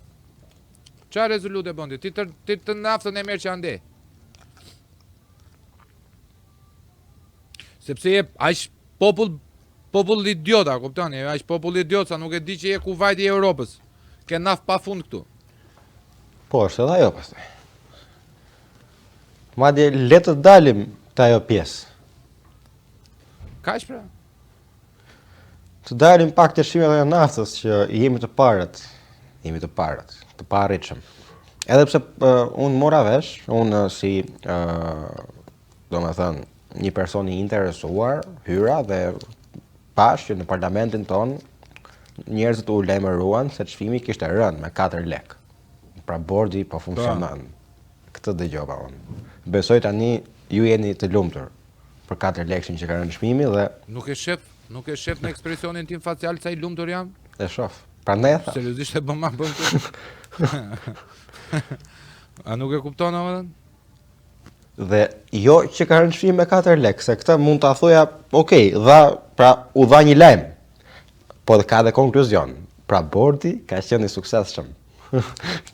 Ça rezolute bën ti? Ti të, ti të naftën e merr që andej. Sepse je aq popull popull idiot, a kupton? Je aq popull idiot sa nuk e di që je Kuvajti i Europës. Ke naftë pa fund këtu. Po, është edhe ajo pastaj. Madje le të dalim te ajo pjesë. Kaq pra? Të dalim pak te çmimet e naftës që jemi të parët, jemi të parët, të paarritshëm. Edhe pse uh, unë mora vesh, unë si uh, domethënë, një person i interesuar, hyra dhe pashë që në parlamentin tonë njerëzit u lajmëruan se çmimi kishte rënë me 4 lek. Pra bordi po funksionon. Këtë dëgjova unë. Besoj tani ju jeni të lumtur për 4 lekshin që ka rënë çmimi dhe Nuk e shef, nuk e shef në ekspresionin tim facial sa i lumtur jam? E shoh. Prandaj e thashë. Seriozisht e bën ma bën këtë? A nuk e kupton domethënë? Dhe jo që ka rënë çmimi me 4 lekë, se këtë mund ta thoja, ok, dha, pra u dha një lajm. Po dhe ka edhe konkluzion. Pra bordi ka qenë i suksesshëm.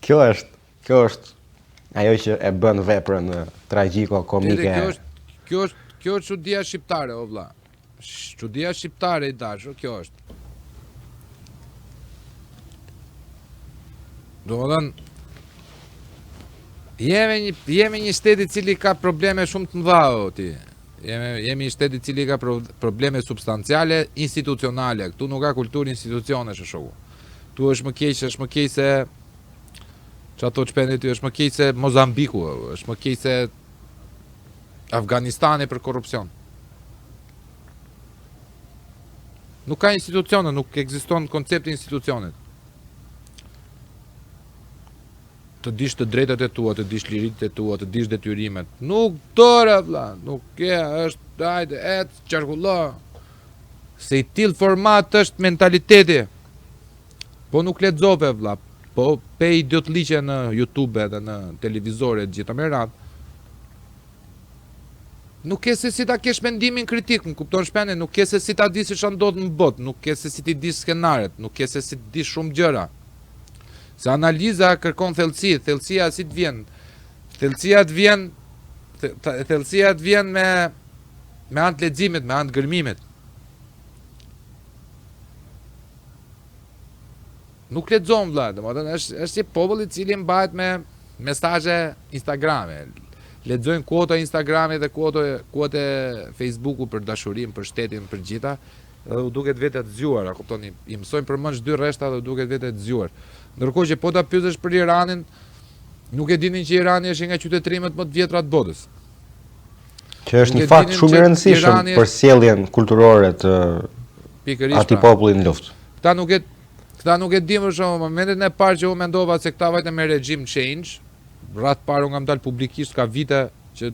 kjo është, kjo është ajo që e bën veprën tragjiko komike. Kjo është, kjo është, kjo është çudia shqiptare o vlla. Çudia shqiptare i dashur, kjo është. Domethënë, jemi një, jemi një shtet i cili ka probleme shumë të mëdha, o ti. Jemi, jemi një shtet i cili ka pro, probleme substanciale, institucionale. Këtu nuk ka kulturë institucionesh, o shoku. Këtu është më keq, është më keq se... Ça thotë Shpendi ty, është më keq se Mozambiku, është më keq se Afganistani për korrupsion. Nuk ka institucione, nuk ekziston koncepti i institucionit. Të dish të drejtat e tua, të dish liritë e tua, të dish detyrimet. Nuk do re vlla, nuk ke, është hajde, ec, qarkullo. Se i tillë format është mentaliteti. Po nuk lexove vlla, po pe idiotliqe në YouTube edhe në televizor e të gjitha me radhë. Nuk ke se si ta kesh mendimin kritik, më kupton Shpendi, nuk ke se si ta di se çfarë ndodh në botë, nuk ke se si t'i dish skenaret, nuk ke se si të dish shumë gjëra. Se analiza kërkon thellësi, thellësia si të vjen? Thellësia të vjen thellësia të vjen me me anë të leximit, me anë të gërmimit. Nuk lexon vëlla, domethënë është është një popull i cili mbahet me mesazhe Instagrami. Lexojnë kuota Instagrami dhe kuota kuote Facebooku për dashurinë, për shtetin, për gjitha, dhe u duket vetja të zgjuar, a kupton? I mësojnë përmendsh dy rreshta dhe u duket vetja të zgjuar. Ndërkohë që po ta pyesësh për Iranin, nuk e dinin që Irani është një nga qytetërimet më të vjetra të botës. Që është një fakt shumë i rëndësishëm për sjelljen kulturore të atij pra. populli në luftë. Këta nuk e këta nuk e dinë për shembull, momentin e parë që unë mendova se këta vajtën me regime change, radhë parë unë kam dalë publikisht ka vite që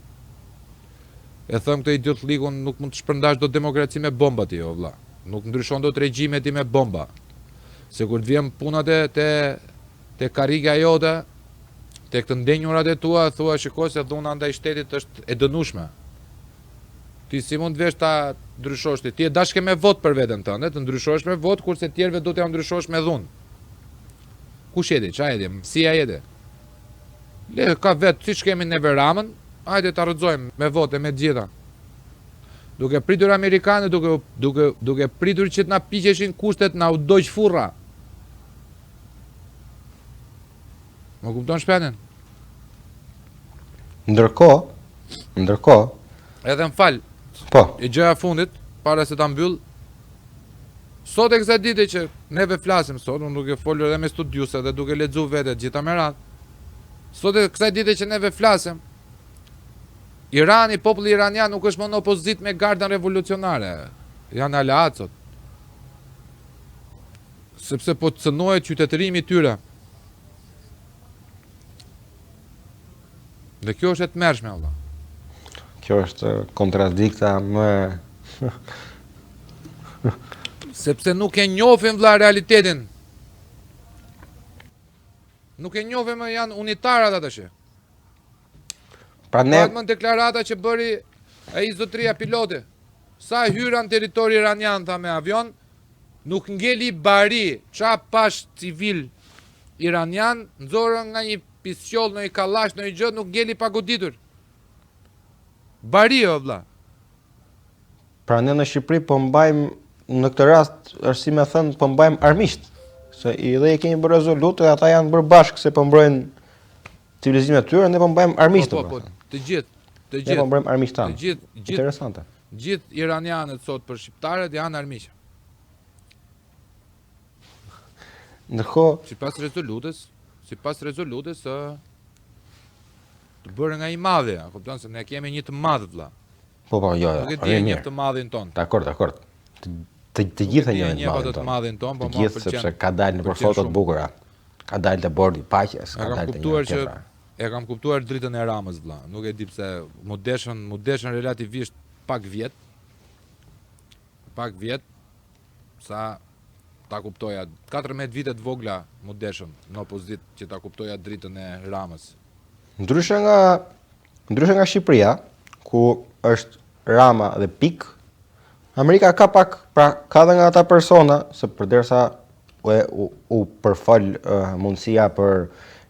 e them këtë idiotllikun nuk mund të shpërndash dot demokraci me bomba ti o vlla. Nuk ndryshon dot regjime ti me bomba. Se kur të vjen puna te te te karriga jote, tek të ndenjurat e tua, thua shiko se dhuna ndaj shtetit është e dënueshme. Ti si mund të vesh ta ndryshosh ti? Ti e dashke me votë për veten tënde, të ndryshosh me votë, kurse tjerëve do t'ja ndryshosh me dhunë. Kush je ti? Ça je ti? Si je ti? Le ka vet, siç kemi neve Ramën, hajde ta rrëzojmë me votë e me të gjitha. Duke pritur amerikanët, duke duke duke pritur që të na piqeshin kushtet, na u dogj furra. Më kupton Shpendin? Ndërkohë, ndërkohë, Edhe më fal. Po. E gjëja e fundit, para se ta mbyll, sot e kësaj dite që neve flasim sot, unë duke folur edhe me studiuese dhe duke lexu vetë të gjitha me radhë. Sot e kësaj dite që neve flasim, Irani, populli iranian nuk është më në opozitë me gardën revolucionare. Janë aleatë sot. Sepse po cënohet qytetërimi i tyre. Dhe kjo është e tmerrshme valla. Kjo është kontradikta më sepse nuk e njohin vlla realitetin. Nuk e njohin më janë unitarë ata tash. Pra ne Mban mend deklarata që bëri ai zotëria piloti. Sa hyra në territor iranian tha me avion, Nuk ngeli bari, ça pash civil iranian, nxorën nga një pisqollë, ndonjë kallash, ndonjë gjë, nuk ngeli pa goditur. Bari o vlla. Pra ne në Shqipëri po mbajmë në këtë rast është si me thënë po mbajmë armiqt, se i dhe i kemi bërë rezolutë dhe ata janë bërë bashkë se po mbrojnë civilizimin e tyre, ne po mbajmë armiqt. Po, po, po, të gjithë, të gjithë. Ne po mbrojmë armiqt tanë. Të gjithë, gjithë. Interesante. Gjithë iranianët sot për shqiptarët janë armiq. Ndërkohë, sipas rezolutës, sipas rezolutës së të bërë nga i madhi, a kupton se ne kemi një të madh vëlla. Po po, jo, jo. Nuk e di një të madhin ton. Dakor, dakor. Të të, të gjithë e njohin të madhin ton. madhin ton, po më pëlqen. Sepse ka dalë nëpër foto të bukura. Ka dalë te bordi i paqes, ka dalë te një tjetra. E kam kuptuar dritën e Ramës vëlla. Nuk e di pse m'u deshën, m'u deshën relativisht pak vjet. Pak vjet sa ta kuptoja 14 vite të vogla m'u deshën në opozitë që ta kuptoja dritën e Ramës. Ndryshe nga ndryshe nga Shqipëria, ku është Rama dhe pik, Amerika ka pak, pra ka dhe nga ata persona, se përderisa u, u, u përfol uh, mundësia për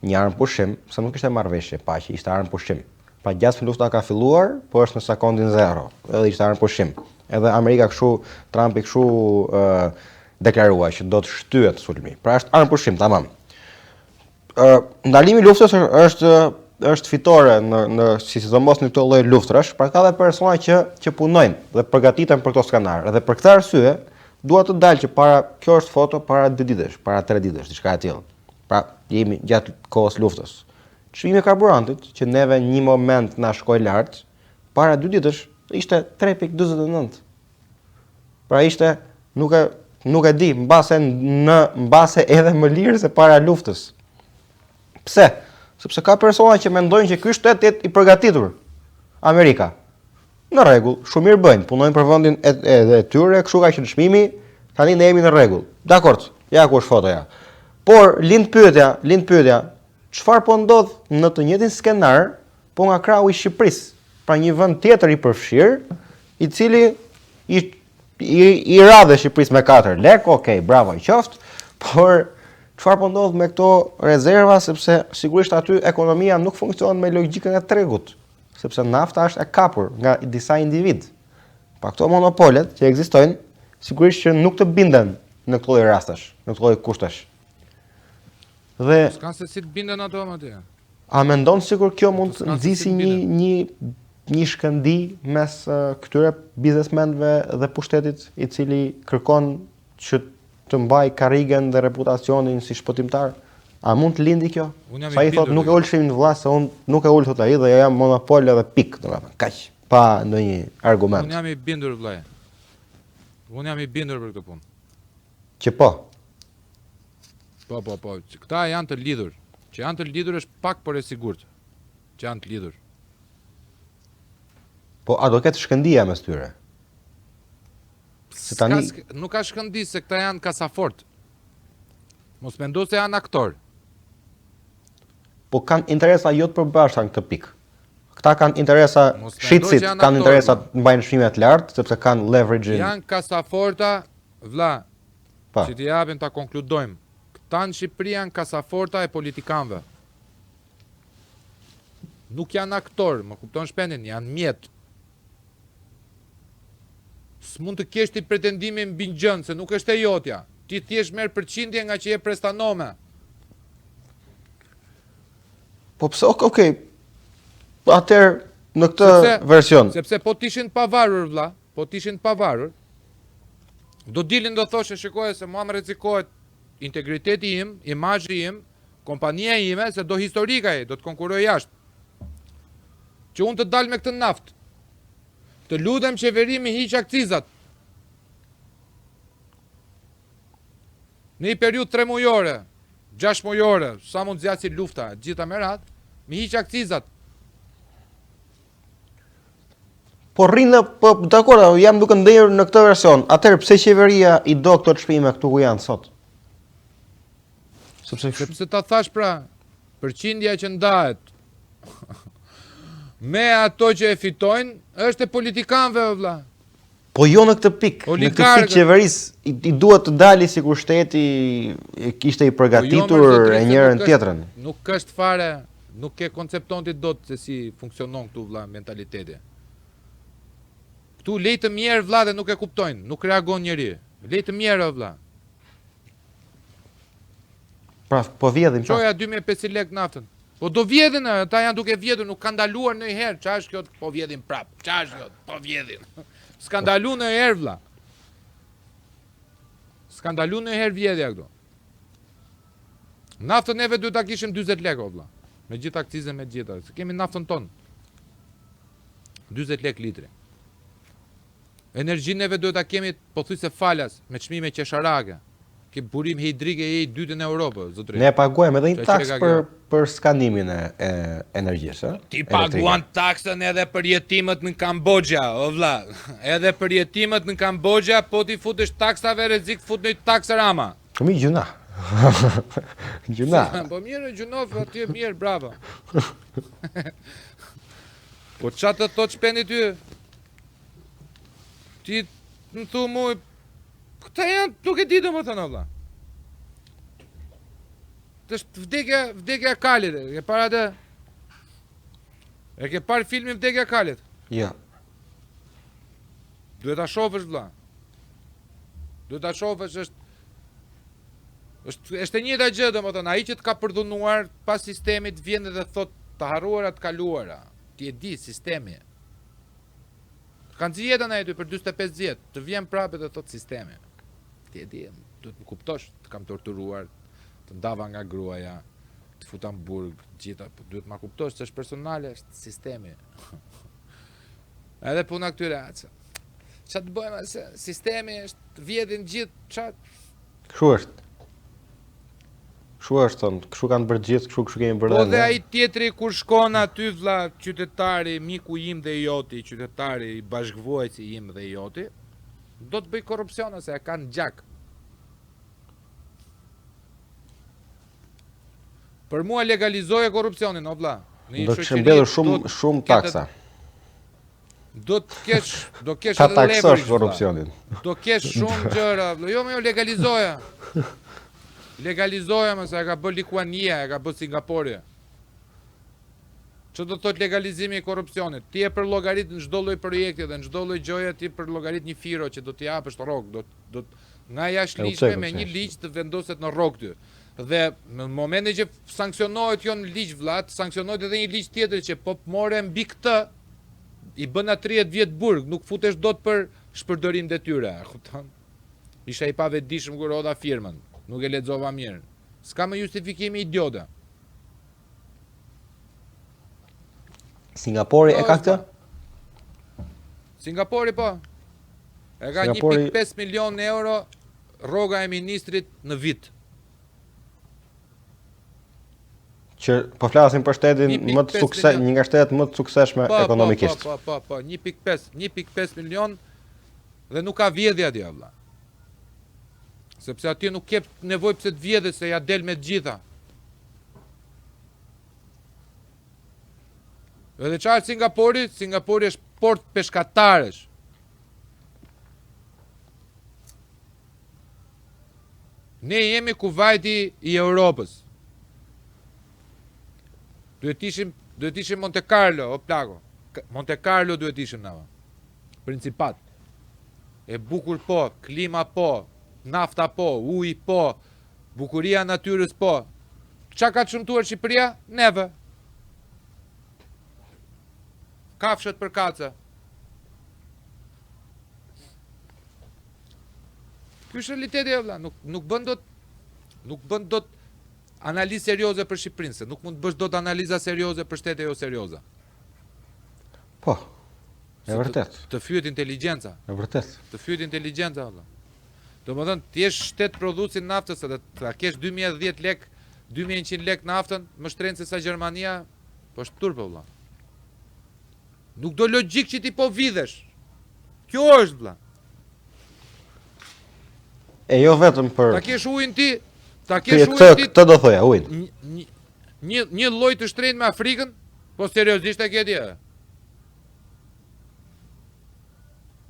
një armëpushim, se nuk ishte marrëveshje paqe, ishte armëpushim. Pra gjatë se lufta ka filluar, po është në sekondin zero, edhe ishte armëpushim. Edhe Amerika kështu, Trumpi kështu uh, deklarua që do të shtyhet sulmi. Pra është armëpushim, tamam. Ndalimi i luftës është është fitore në në si sidomos në këto lloj luftërash, pra ka dhe persona që që punojnë dhe përgatiten për këto skenarë. Dhe për këtë arsye dua të dal që para kjo është foto para dy ditësh, para tre ditësh, diçka e tillë. Pra, jemi gjatë kohës luftës. Çmimi i karburantit, që neve një moment na shkoi lart, para dy ditësh ishte 3.49. Pra ishte nuk e nuk e di, mbase në mbase edhe më lirë se para luftës. Pse? Sepse ka persona që mendojnë që ky shtet të jetë i përgatitur. Amerika. Në rregull, shumë mirë bëjnë, punojnë për vendin e, e, e tyre, kështu ka qenë çmimi, tani ne jemi në rregull. Dakord, ja ku është fotoja. Por lind pyetja, lind pyetja, çfarë po ndodh në të njëjtin skenar, po nga krahu i Shqipërisë, pra një vend tjetër i përfshirë, i cili i i, i ra dhe Shqipërisë me 4 lek, ok, bravo i qoftë, por çfarë po ndodh me këto rezerva sepse sigurisht aty ekonomia nuk funksionon me logjikën e tregut, sepse nafta është e kapur nga disa individë. Pa këto monopolet që ekzistojnë, sigurisht që nuk të binden në këto lloj rastesh, në këto lloj kushtesh. Dhe s'kan se si të binden ato më atje. A mendon sikur kjo mund të nxisi një një një shkëndijë mes këtyre biznesmenëve dhe pushtetit i cili kërkon që të mbajë karrigen dhe reputacionin si shpëtimtar? A mund të lindi kjo? Sa i thotë nuk e ul çmimin vëlla se unë nuk e ul thotë ai dhe jam monopol edhe pikë, domethënë, kaq, pa ndonjë argument. Unë jam i bindur vëlla. Unë jam i bindur për këtë punë. Që po. Po, po, po, këta janë të lidhur. Që janë të lidhur është pak por e sigurt. Që janë të lidhur. Po, a do ketë shkëndija mes tyre? Se tani... Ska, nuk ka shkëndi se këta janë kasafort. Mos mendo se janë aktorë. Po kanë interesa jo të përbashkëta në këtë pikë. Këta kanë interesa, shitësit kanë interesa të mbajnë çmimet lart, sepse kanë leverage-in. Janë kasaforta, vla, Pa. Që t'i japim ta konkludojmë. Këta në Shqipëri janë kasaforta e politikanëve. Nuk janë aktorë, më kupton Shpendin, janë mjet. S'mund të kesh ti pretendime mbi gjënë, se nuk është e jotja. Ti thjesht merr përqindje nga që je prestanome. Po pse, ok, okay. Atëherë në këtë sepse, version. Sepse po të ishin pavarur vlla, Po të ishin të pavarur, do dilin do thoshin shikoje se mua më rrezikohet integriteti im, imazhi im, kompania ime, se do historik ai, do të konkurroj jashtë. Që unë të dal me këtë naftë. Të lutem qeveri m'i hiq akcizat. Në një periudhë 3 mujore, 6 mujore, sa mund zgjasi lufta, gjitha me radhë, m'i hiq akcizat. Po rrinë, po dakord, jam duke ndenjur në këtë version. Atëherë pse qeveria i do këto çmime këtu ku janë sot? Sepse sepse ta thash pra, përqindja që ndahet me ato që e fitojnë është e politikanëve o vlla. Po jo në këtë pikë, në këtë pikë qeverisë i, i duhet të dali sikur shteti e kishte i përgatitur po jo, e njërën tjetrën. Nuk është fare, nuk e koncepton ti dot se si funksionon këtu vlla mentaliteti. Këtu lej të mjerë vlla dhe nuk e kuptojnë, nuk reagon njeri. Lej të mjerë o vlla. Pra, po vjedhim. Pra. Çoja 2500 lek naftën. Po do vjedhin, ata janë duke vjedhur, nuk kanë ndaluar ndonjëherë. Ça është kjo? Po vjedhin prap. Ça është kjo? Po vjedhin. S'ka ndalu ndonjëherë vlla. S'ka ndalu ndonjëherë vjedhja këtu. Naftën neve duhet ta kishim 40 lekë o vlla. Me gjithë akcizën me gjitha. Se kemi naftën tonë. 40 lekë litri. Energjinë neve duhet ta kemi pothuajse falas, me çmime qesharake. Ke burim hidrik e je i dyti në Europë, zotëri. Ne paguajmë edhe një taksë për për skanimin e, e energjisë, ë? Ti paguan taksën edhe për jetimët në Kamboxha, o vlla. Edhe për jetimët në Kamboxha, po t'i futesh taksave rrezik fut një taksë Rama. Po mi gjynah. Gjynah. Po mirë, gjynof atje mirë, bravo. Po ça të thotë Shpendi ty? Ti më thu mu, këta janë, nuk e di domethënë, o vlla. Të është vdekja, vdekja e kalit, e ke parë atë? E ke parë filmin vdekja e kalit? Jo. Duhet ta shofësh, vlla. Duhet ta shofësh, është... është, është e njëjta gjë, domethënë, ai që të ka përdhunuar, pas sistemit vjen edhe thot të harruara të kaluara. Ti e di, sistemi. Ka nxi jetën ai ty për 45 vjet, të vjen prapë dhe thot sistemi. Ti e di, duhet të më kuptosh, të kam torturuar. Të ndava nga gruaja, të futa në burg, të gjitha, po duhet ma kuptosh se është personale, është sistemi. Edhe puna këtyre, atë. Ça të bëjmë se sistemi është vjedhin gjithë, ça Kështu është. Kështu është thonë, kështu kanë bërë gjithë, kështu kështu kemi bërë Po dhe ai tjetri kur shkon aty vlla, qytetari, miku im dhe i joti, qytetari, bashkëvuajtësi im dhe i joti, do të bëj korrupsion ose e kanë gjak. Për mua legalizoje korrupsionin, o vlla. Në një do të mbledhur shumë shumë taksa. Do të kesh, do kesh edhe leverage. Ta taksosh korrupsionin. Do kesh shumë gjëra, vlla. Jo, më jo legalizoje. Legalizoje, më se e ka bërë Likuania, e ka bërë Singapori. Që do të thotë legalizimi i korrupsionit? Ti e përllogarit në çdo lloj projekti dhe në çdo lloj gjëje ti përllogarit një firo që do t'i japësh rrogë, do do nga jashtëligjshme me një ligj të vendoset në rrogë ty. Dhe në momentin që sanksionohet kjo në ligj vlla, të sanksionohet edhe një ligj tjetër që po more mbi këtë i bën 30 vjet burg, nuk futesh dot për shpërdorim detyre, e kupton? Isha i pavetëdijshëm kur hodha firmën, nuk e lexova mirë. S'ka më justifikimi idiote. Singapori e ka këtë? Singapori po. E ka 1.5 milion euro rroga e ministrit në vit. Që po flasim për shtetin më të sukses, një nga shtetet më të suksesshme po, po, ekonomikisht. Po, po, po, po, 1.5, 1.5 milion dhe nuk ka vjedhje atje vëlla. Sepse atje nuk ke nevojë pse të vjedhësh se ja del me të gjitha. Edhe çfarë Singapori? Singapori është port peshkatarësh. Ne jemi Kuvajti i Europës. Duhet ishim, duhet ishim Monte Carlo, o plako. Monte Carlo duhet ishim na. Principat. E bukur po, klima po, nafta po, uji po, Bukuria e natyrës po. Ça ka të shëmtuar Shqipëria? Neve. Kafshët përkatëse. Ky është realiteti o vlla, nuk nuk bën dot nuk bën dot analizë serioze për Shqipërinë, se nuk mund të bësh dot analiza serioze për shtete jo serioze. Po. E vërtet. Të, të fyhet inteligjenca. E vërtet. Të fyhet inteligjenca vlla. Domethënë, të jesh shtet prodhues i naftës edhe ta kesh 2010 lek, 2100 lek naftën, më shtrenjtë se sa Gjermania, po është turp vëlla. Nuk do logjikë që ti po vidhesh. Kjo është vëlla. E jo vetëm për Ta kesh ujin ti, ta kesh ujin ti. Këtë do thoja, ujin. Një një një lloj të shtrenjtë me Afrikën, po seriozisht e ke ti.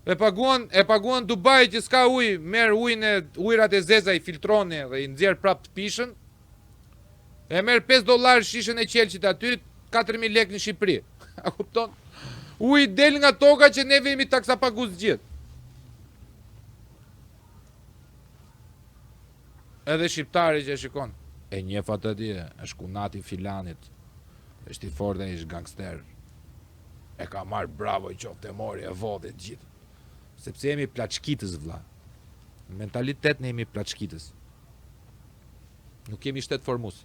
E paguan, e paguan Dubai që s'ka ujë, merr ujin e ujërat e zeza i filtron dhe i nxjerr prapë të pijshëm. E merr 5 dollar shishen e qelqit aty, 4000 lekë në Shqipëri. A kupton? Uji del nga toka që neve jemi taksapagues të gjithë. Edhe shqiptari që e shikon, e njeh atë atje, është kunati i filanit, është i fortë ai është gangster. E ka marrë bravo i qoftë e mori e vodhi të gjithë. Sepse jemi plaçkitës vlla. Në mentalitet ne jemi plaçkitës. Nuk jemi shtet formues.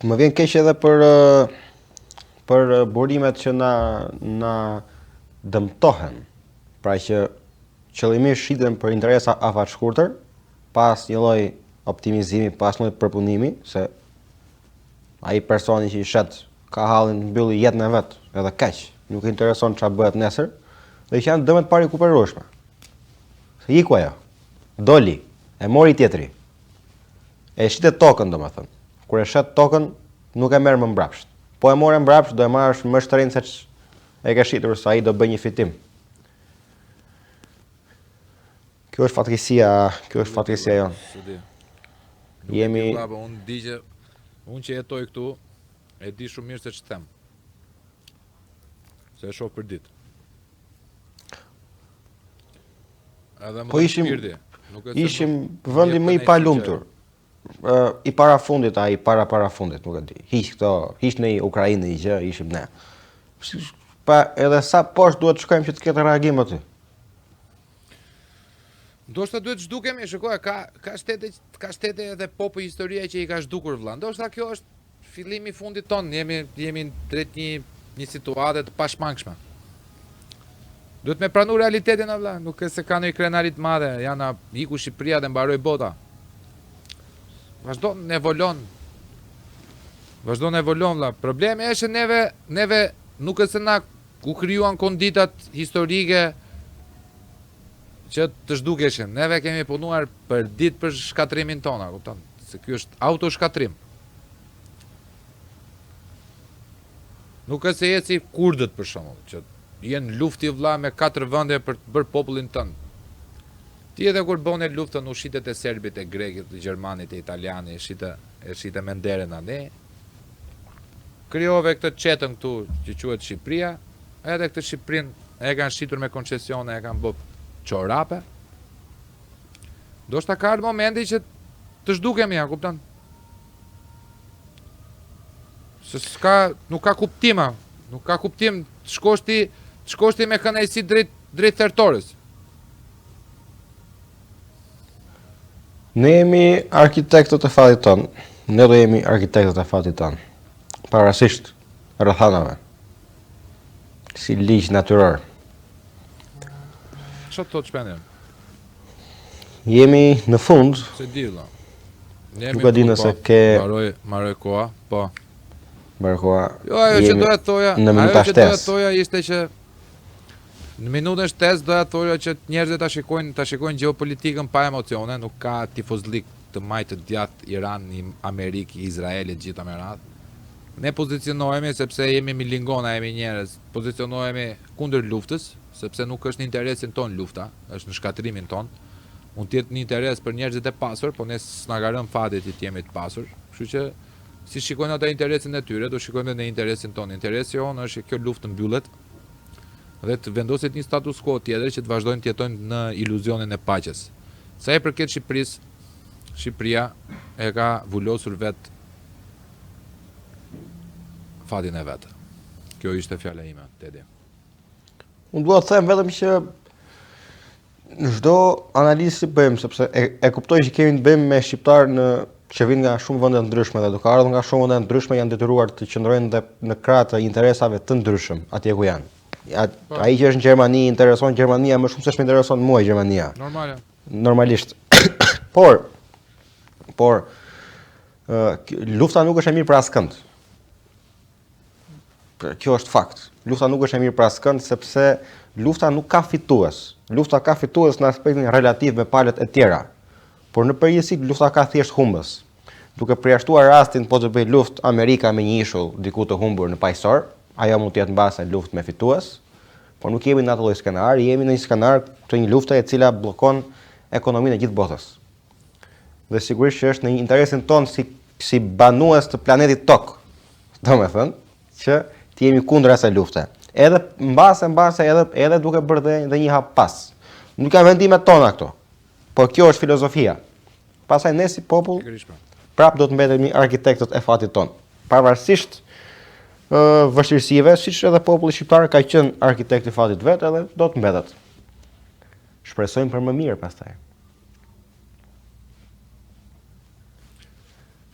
Më vjen keq edhe për për burimet që na na dëmtohen. Pra që qëllimisht shiten për interesa afatshkurtër, pa asnjë lloj optimizimi, pa asnjë lloj përpunimi, se ai personi që i shet ka hallin të mbyllë jetën e vet, edhe kaq, nuk i intereson çfarë bëhet nesër, dhe që janë dëme të parikuperueshme. Se iku ajo. Doli, e mori tjetri. E shite tokën, domethënë. Kur e shet tokën, nuk e merr më mbrapsht. Po e more mbrapsht, do e marrësh më shtrenjtë se ç'e ke shitur, se ai do bëjë një fitim. Kjo është fatkeqësia, kjo është fatkeqësia jonë. Jemi vlla, po unë di që unë që jetoj këtu, e di shumë mirë se ç'them. Se e shoh për ditë. Edhe më po ishim, nuk e ishim vendi më i palumtur. I para fundit, a i para para fundit, nuk e di. Hiq këto, hiq në Ukrainë një gjë, ishim ne. Pa edhe sa poshtë duhet të shkojmë që të ketë reagim aty. Ndoshta duhet të zhdukemi, shiko, ka ka shtete ka shtete edhe popuj historia që i ka zhdukur vëlla. Ndoshta kjo është fillimi i fundit tonë, jemi jemi drejt një një situate të pashmangshme. Duhet me pranu realitetin a vëlla, nuk është se ka ndonjë krenari të madhe, janë iku Shqipëria dhe mbaroi bota. Vazhdon evolon. Vazhdon evolon vëlla. Problemi është se neve neve nuk është se na u krijuan konditat historike që të zhdukeshim. Neve kemi punuar për ditë për shkatërrimin tonë, a kupton? Se ky është autoshkatërrim. Nuk është se je si kurdët për shembull, që je në luftë ti vëlla me katër vende për të bërë popullin tënd. Ti edhe kur bone luftën u shite te serbit, te grekët, te gjermanit, te italiani, e shite, e shite menderen anej. Krijove këtë çetën këtu që quhet Shqipëria, edhe këtë Shqipërinë e kanë shitur me koncesione, e kanë bë çorape. Ndoshta ka ardhur momenti që të zhdukemi, a kupton? Se s'ka, nuk ka kuptim, a. Nuk ka kuptim të shkosh ti, të shkosh ti me kënaqësi drejt drejt thertores. Ne jemi arkitektët e fatit tonë. Ne do jemi arkitektët e fatit tonë. Pavarësisht rrethanave. Si ligj natyror. Çfarë thotë Shpendi? Jemi në fund. S'e di vëlla. Nuk e di nëse po, ke mbaroi, mbaroi koha, po. Mbaroi koha. Jo, ajo që doja të thoja, ajo që doja të thoja ishte që në minutën shtesë doja të thoja që njerëzit ta shikojnë, ta shikojnë gjeopolitikën pa emocione, nuk ka tifozllik të majtë të djathtë, Iran, Amerikë, Izrael e të gjitha me radhë. Ne pozicionohemi sepse jemi milingona, jemi njerëz, pozicionohemi kundër luftës, sepse nuk është në interesin tonë lufta, është në shkatërrimin tonë. Mund të jetë në interes për njerëzit e pasur, po ne s'na ka rënë fati që të jemi të pasur. Kështu që si shikojnë ata interesin e tyre, do shikojmë edhe ne interesin tonë. Interesi jonë është që kjo luftë të mbyllet dhe të vendoset një status quo tjetër që të vazhdojmë të jetojmë në iluzionin e paqes. Sa i përket Shqipërisë, Shqipëria e ka vulosur vetë fatin e vet. Kjo ishte fjala ime, Tedi. Unë dua të them vetëm që në çdo analizë që bëjmë, sepse e, e kuptoj që kemi të bëjmë me shqiptarë në që vijnë nga shumë vende të ndryshme dhe duke ardhur nga shumë vende të ndryshme janë detyruar të qëndrojnë dhe në krah të interesave të ndryshëm atje ku janë. Ja, po. ai që është në Gjermani intereson Gjermania më shumë se ç'më intereson mua Gjermania. Normale. Normalisht. por por lufta nuk është e mirë për askënd. Kjo është fakt. Lufta nuk është e mirë për askënd sepse lufta nuk ka fitues. Lufta ka fitues në aspektin relativ me palët e tjera. Por në përgjithësi lufta ka thjesht humbës. Duke përjashtuar rastin po të bëjë luftë Amerika me një ishull diku të humbur në Paqësor, ajo mund të jetë mbase luftë me fitues, por nuk jemi në atë lloj skenari, jemi në një skenar të një lufte e cila bllokon ekonominë e gjithë botës. Dhe sigurisht që është në interesin tonë si si banues të planetit Tokë, domethënë që të jemi kundër asaj lufte. Edhe mbase mbase edhe edhe duke bërë dhe, dhe një hap pas. Nuk janë vendimet tona këto. Por kjo është filozofia. Pastaj ne si popull pra. prap do të mbetemi arkitektët e fatit tonë. Pavarësisht ë vështirësive, siç edhe populli shqiptar ka qenë arkitekt i fatit vet edhe do të mbetet. Shpresojmë për më mirë pastaj.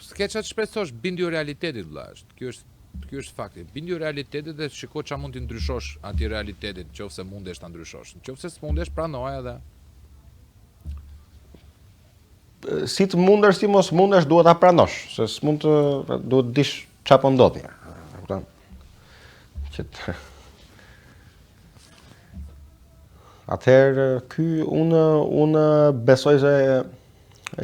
S'ke çfarë të shpresosh, bindju realitetit vëlla është. Ky është ky është fakti. Bindju realitetit dhe shiko çfarë mund t'i ndryshosh atij realitetit, nëse mundesh ta ndryshosh. Nëse s'mundesh, pranoje edhe. Si të mundesh, si mos mundesh, duhet ta pranosh, se s'mund të duhet të dish çfarë po ndodh. Kupton? Që të... Atëherë ky unë unë besoj se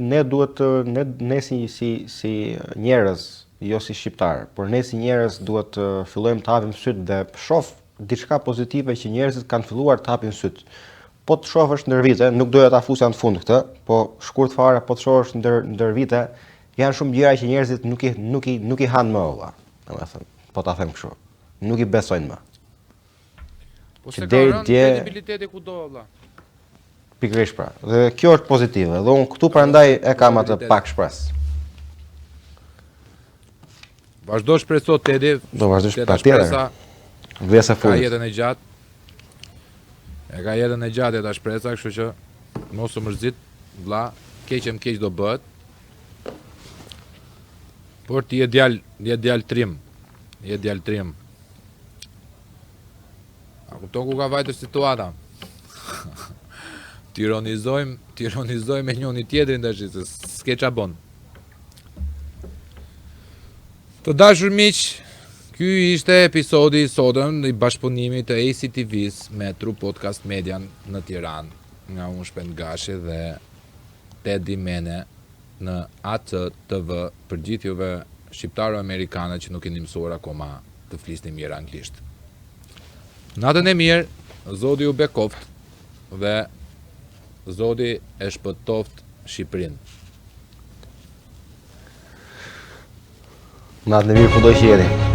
ne duhet të ne ne si si si njerëz, jo si shqiptar, por ne si njerëz duhet të fillojmë të hapim sytë dhe shoh diçka pozitive që njerëzit kanë filluar të hapin sytë. Po të shohësh ndër vite, nuk doja ta fusja në fund këtë, po shkurt fare po të shohësh ndër ndër vite, janë shumë gjëra që njerëzit nuk i nuk i nuk i hanë më vëlla. Domethënë, po ta them kështu, nuk i besojnë më. Po se ka rënë dje... kredibiliteti kudo vëlla. Pikërisht pra. Dhe kjo është pozitive. Dhe unë këtu prandaj e kam atë pak shpresë. Vazhdo shpreso Tedi. Do vazhdo patjetër. Vesa fundit. Ka jetën e gjatë. E ka jetën e gjatë jeta shpresa, kështu që. Mos u mërzit, vlla, keq e më keq do bëhet. Por ti je djalë, je djalë trim. Je djalë trim. A kupton ku ka vajtur situata? Të ironizojmë, të ironizojmë me njëri tjetrin tash se s'ke ça bon. Të dashur miq, ky ishte episodi i sotëm i bashkëpunimit të ACTV-s me True Podcast Median në Tiranë, nga unë Shpend Gashi dhe Tedi Mene në ACTV për gjithë juve shqiptaro-amerikanë që nuk keni mësuar akoma të flisni mirë anglisht. Natën e mirë, Zoti ju bekoftë dhe Zoti e shpëtoftë Shqipërinë. Natën e mirë kudo që jeni.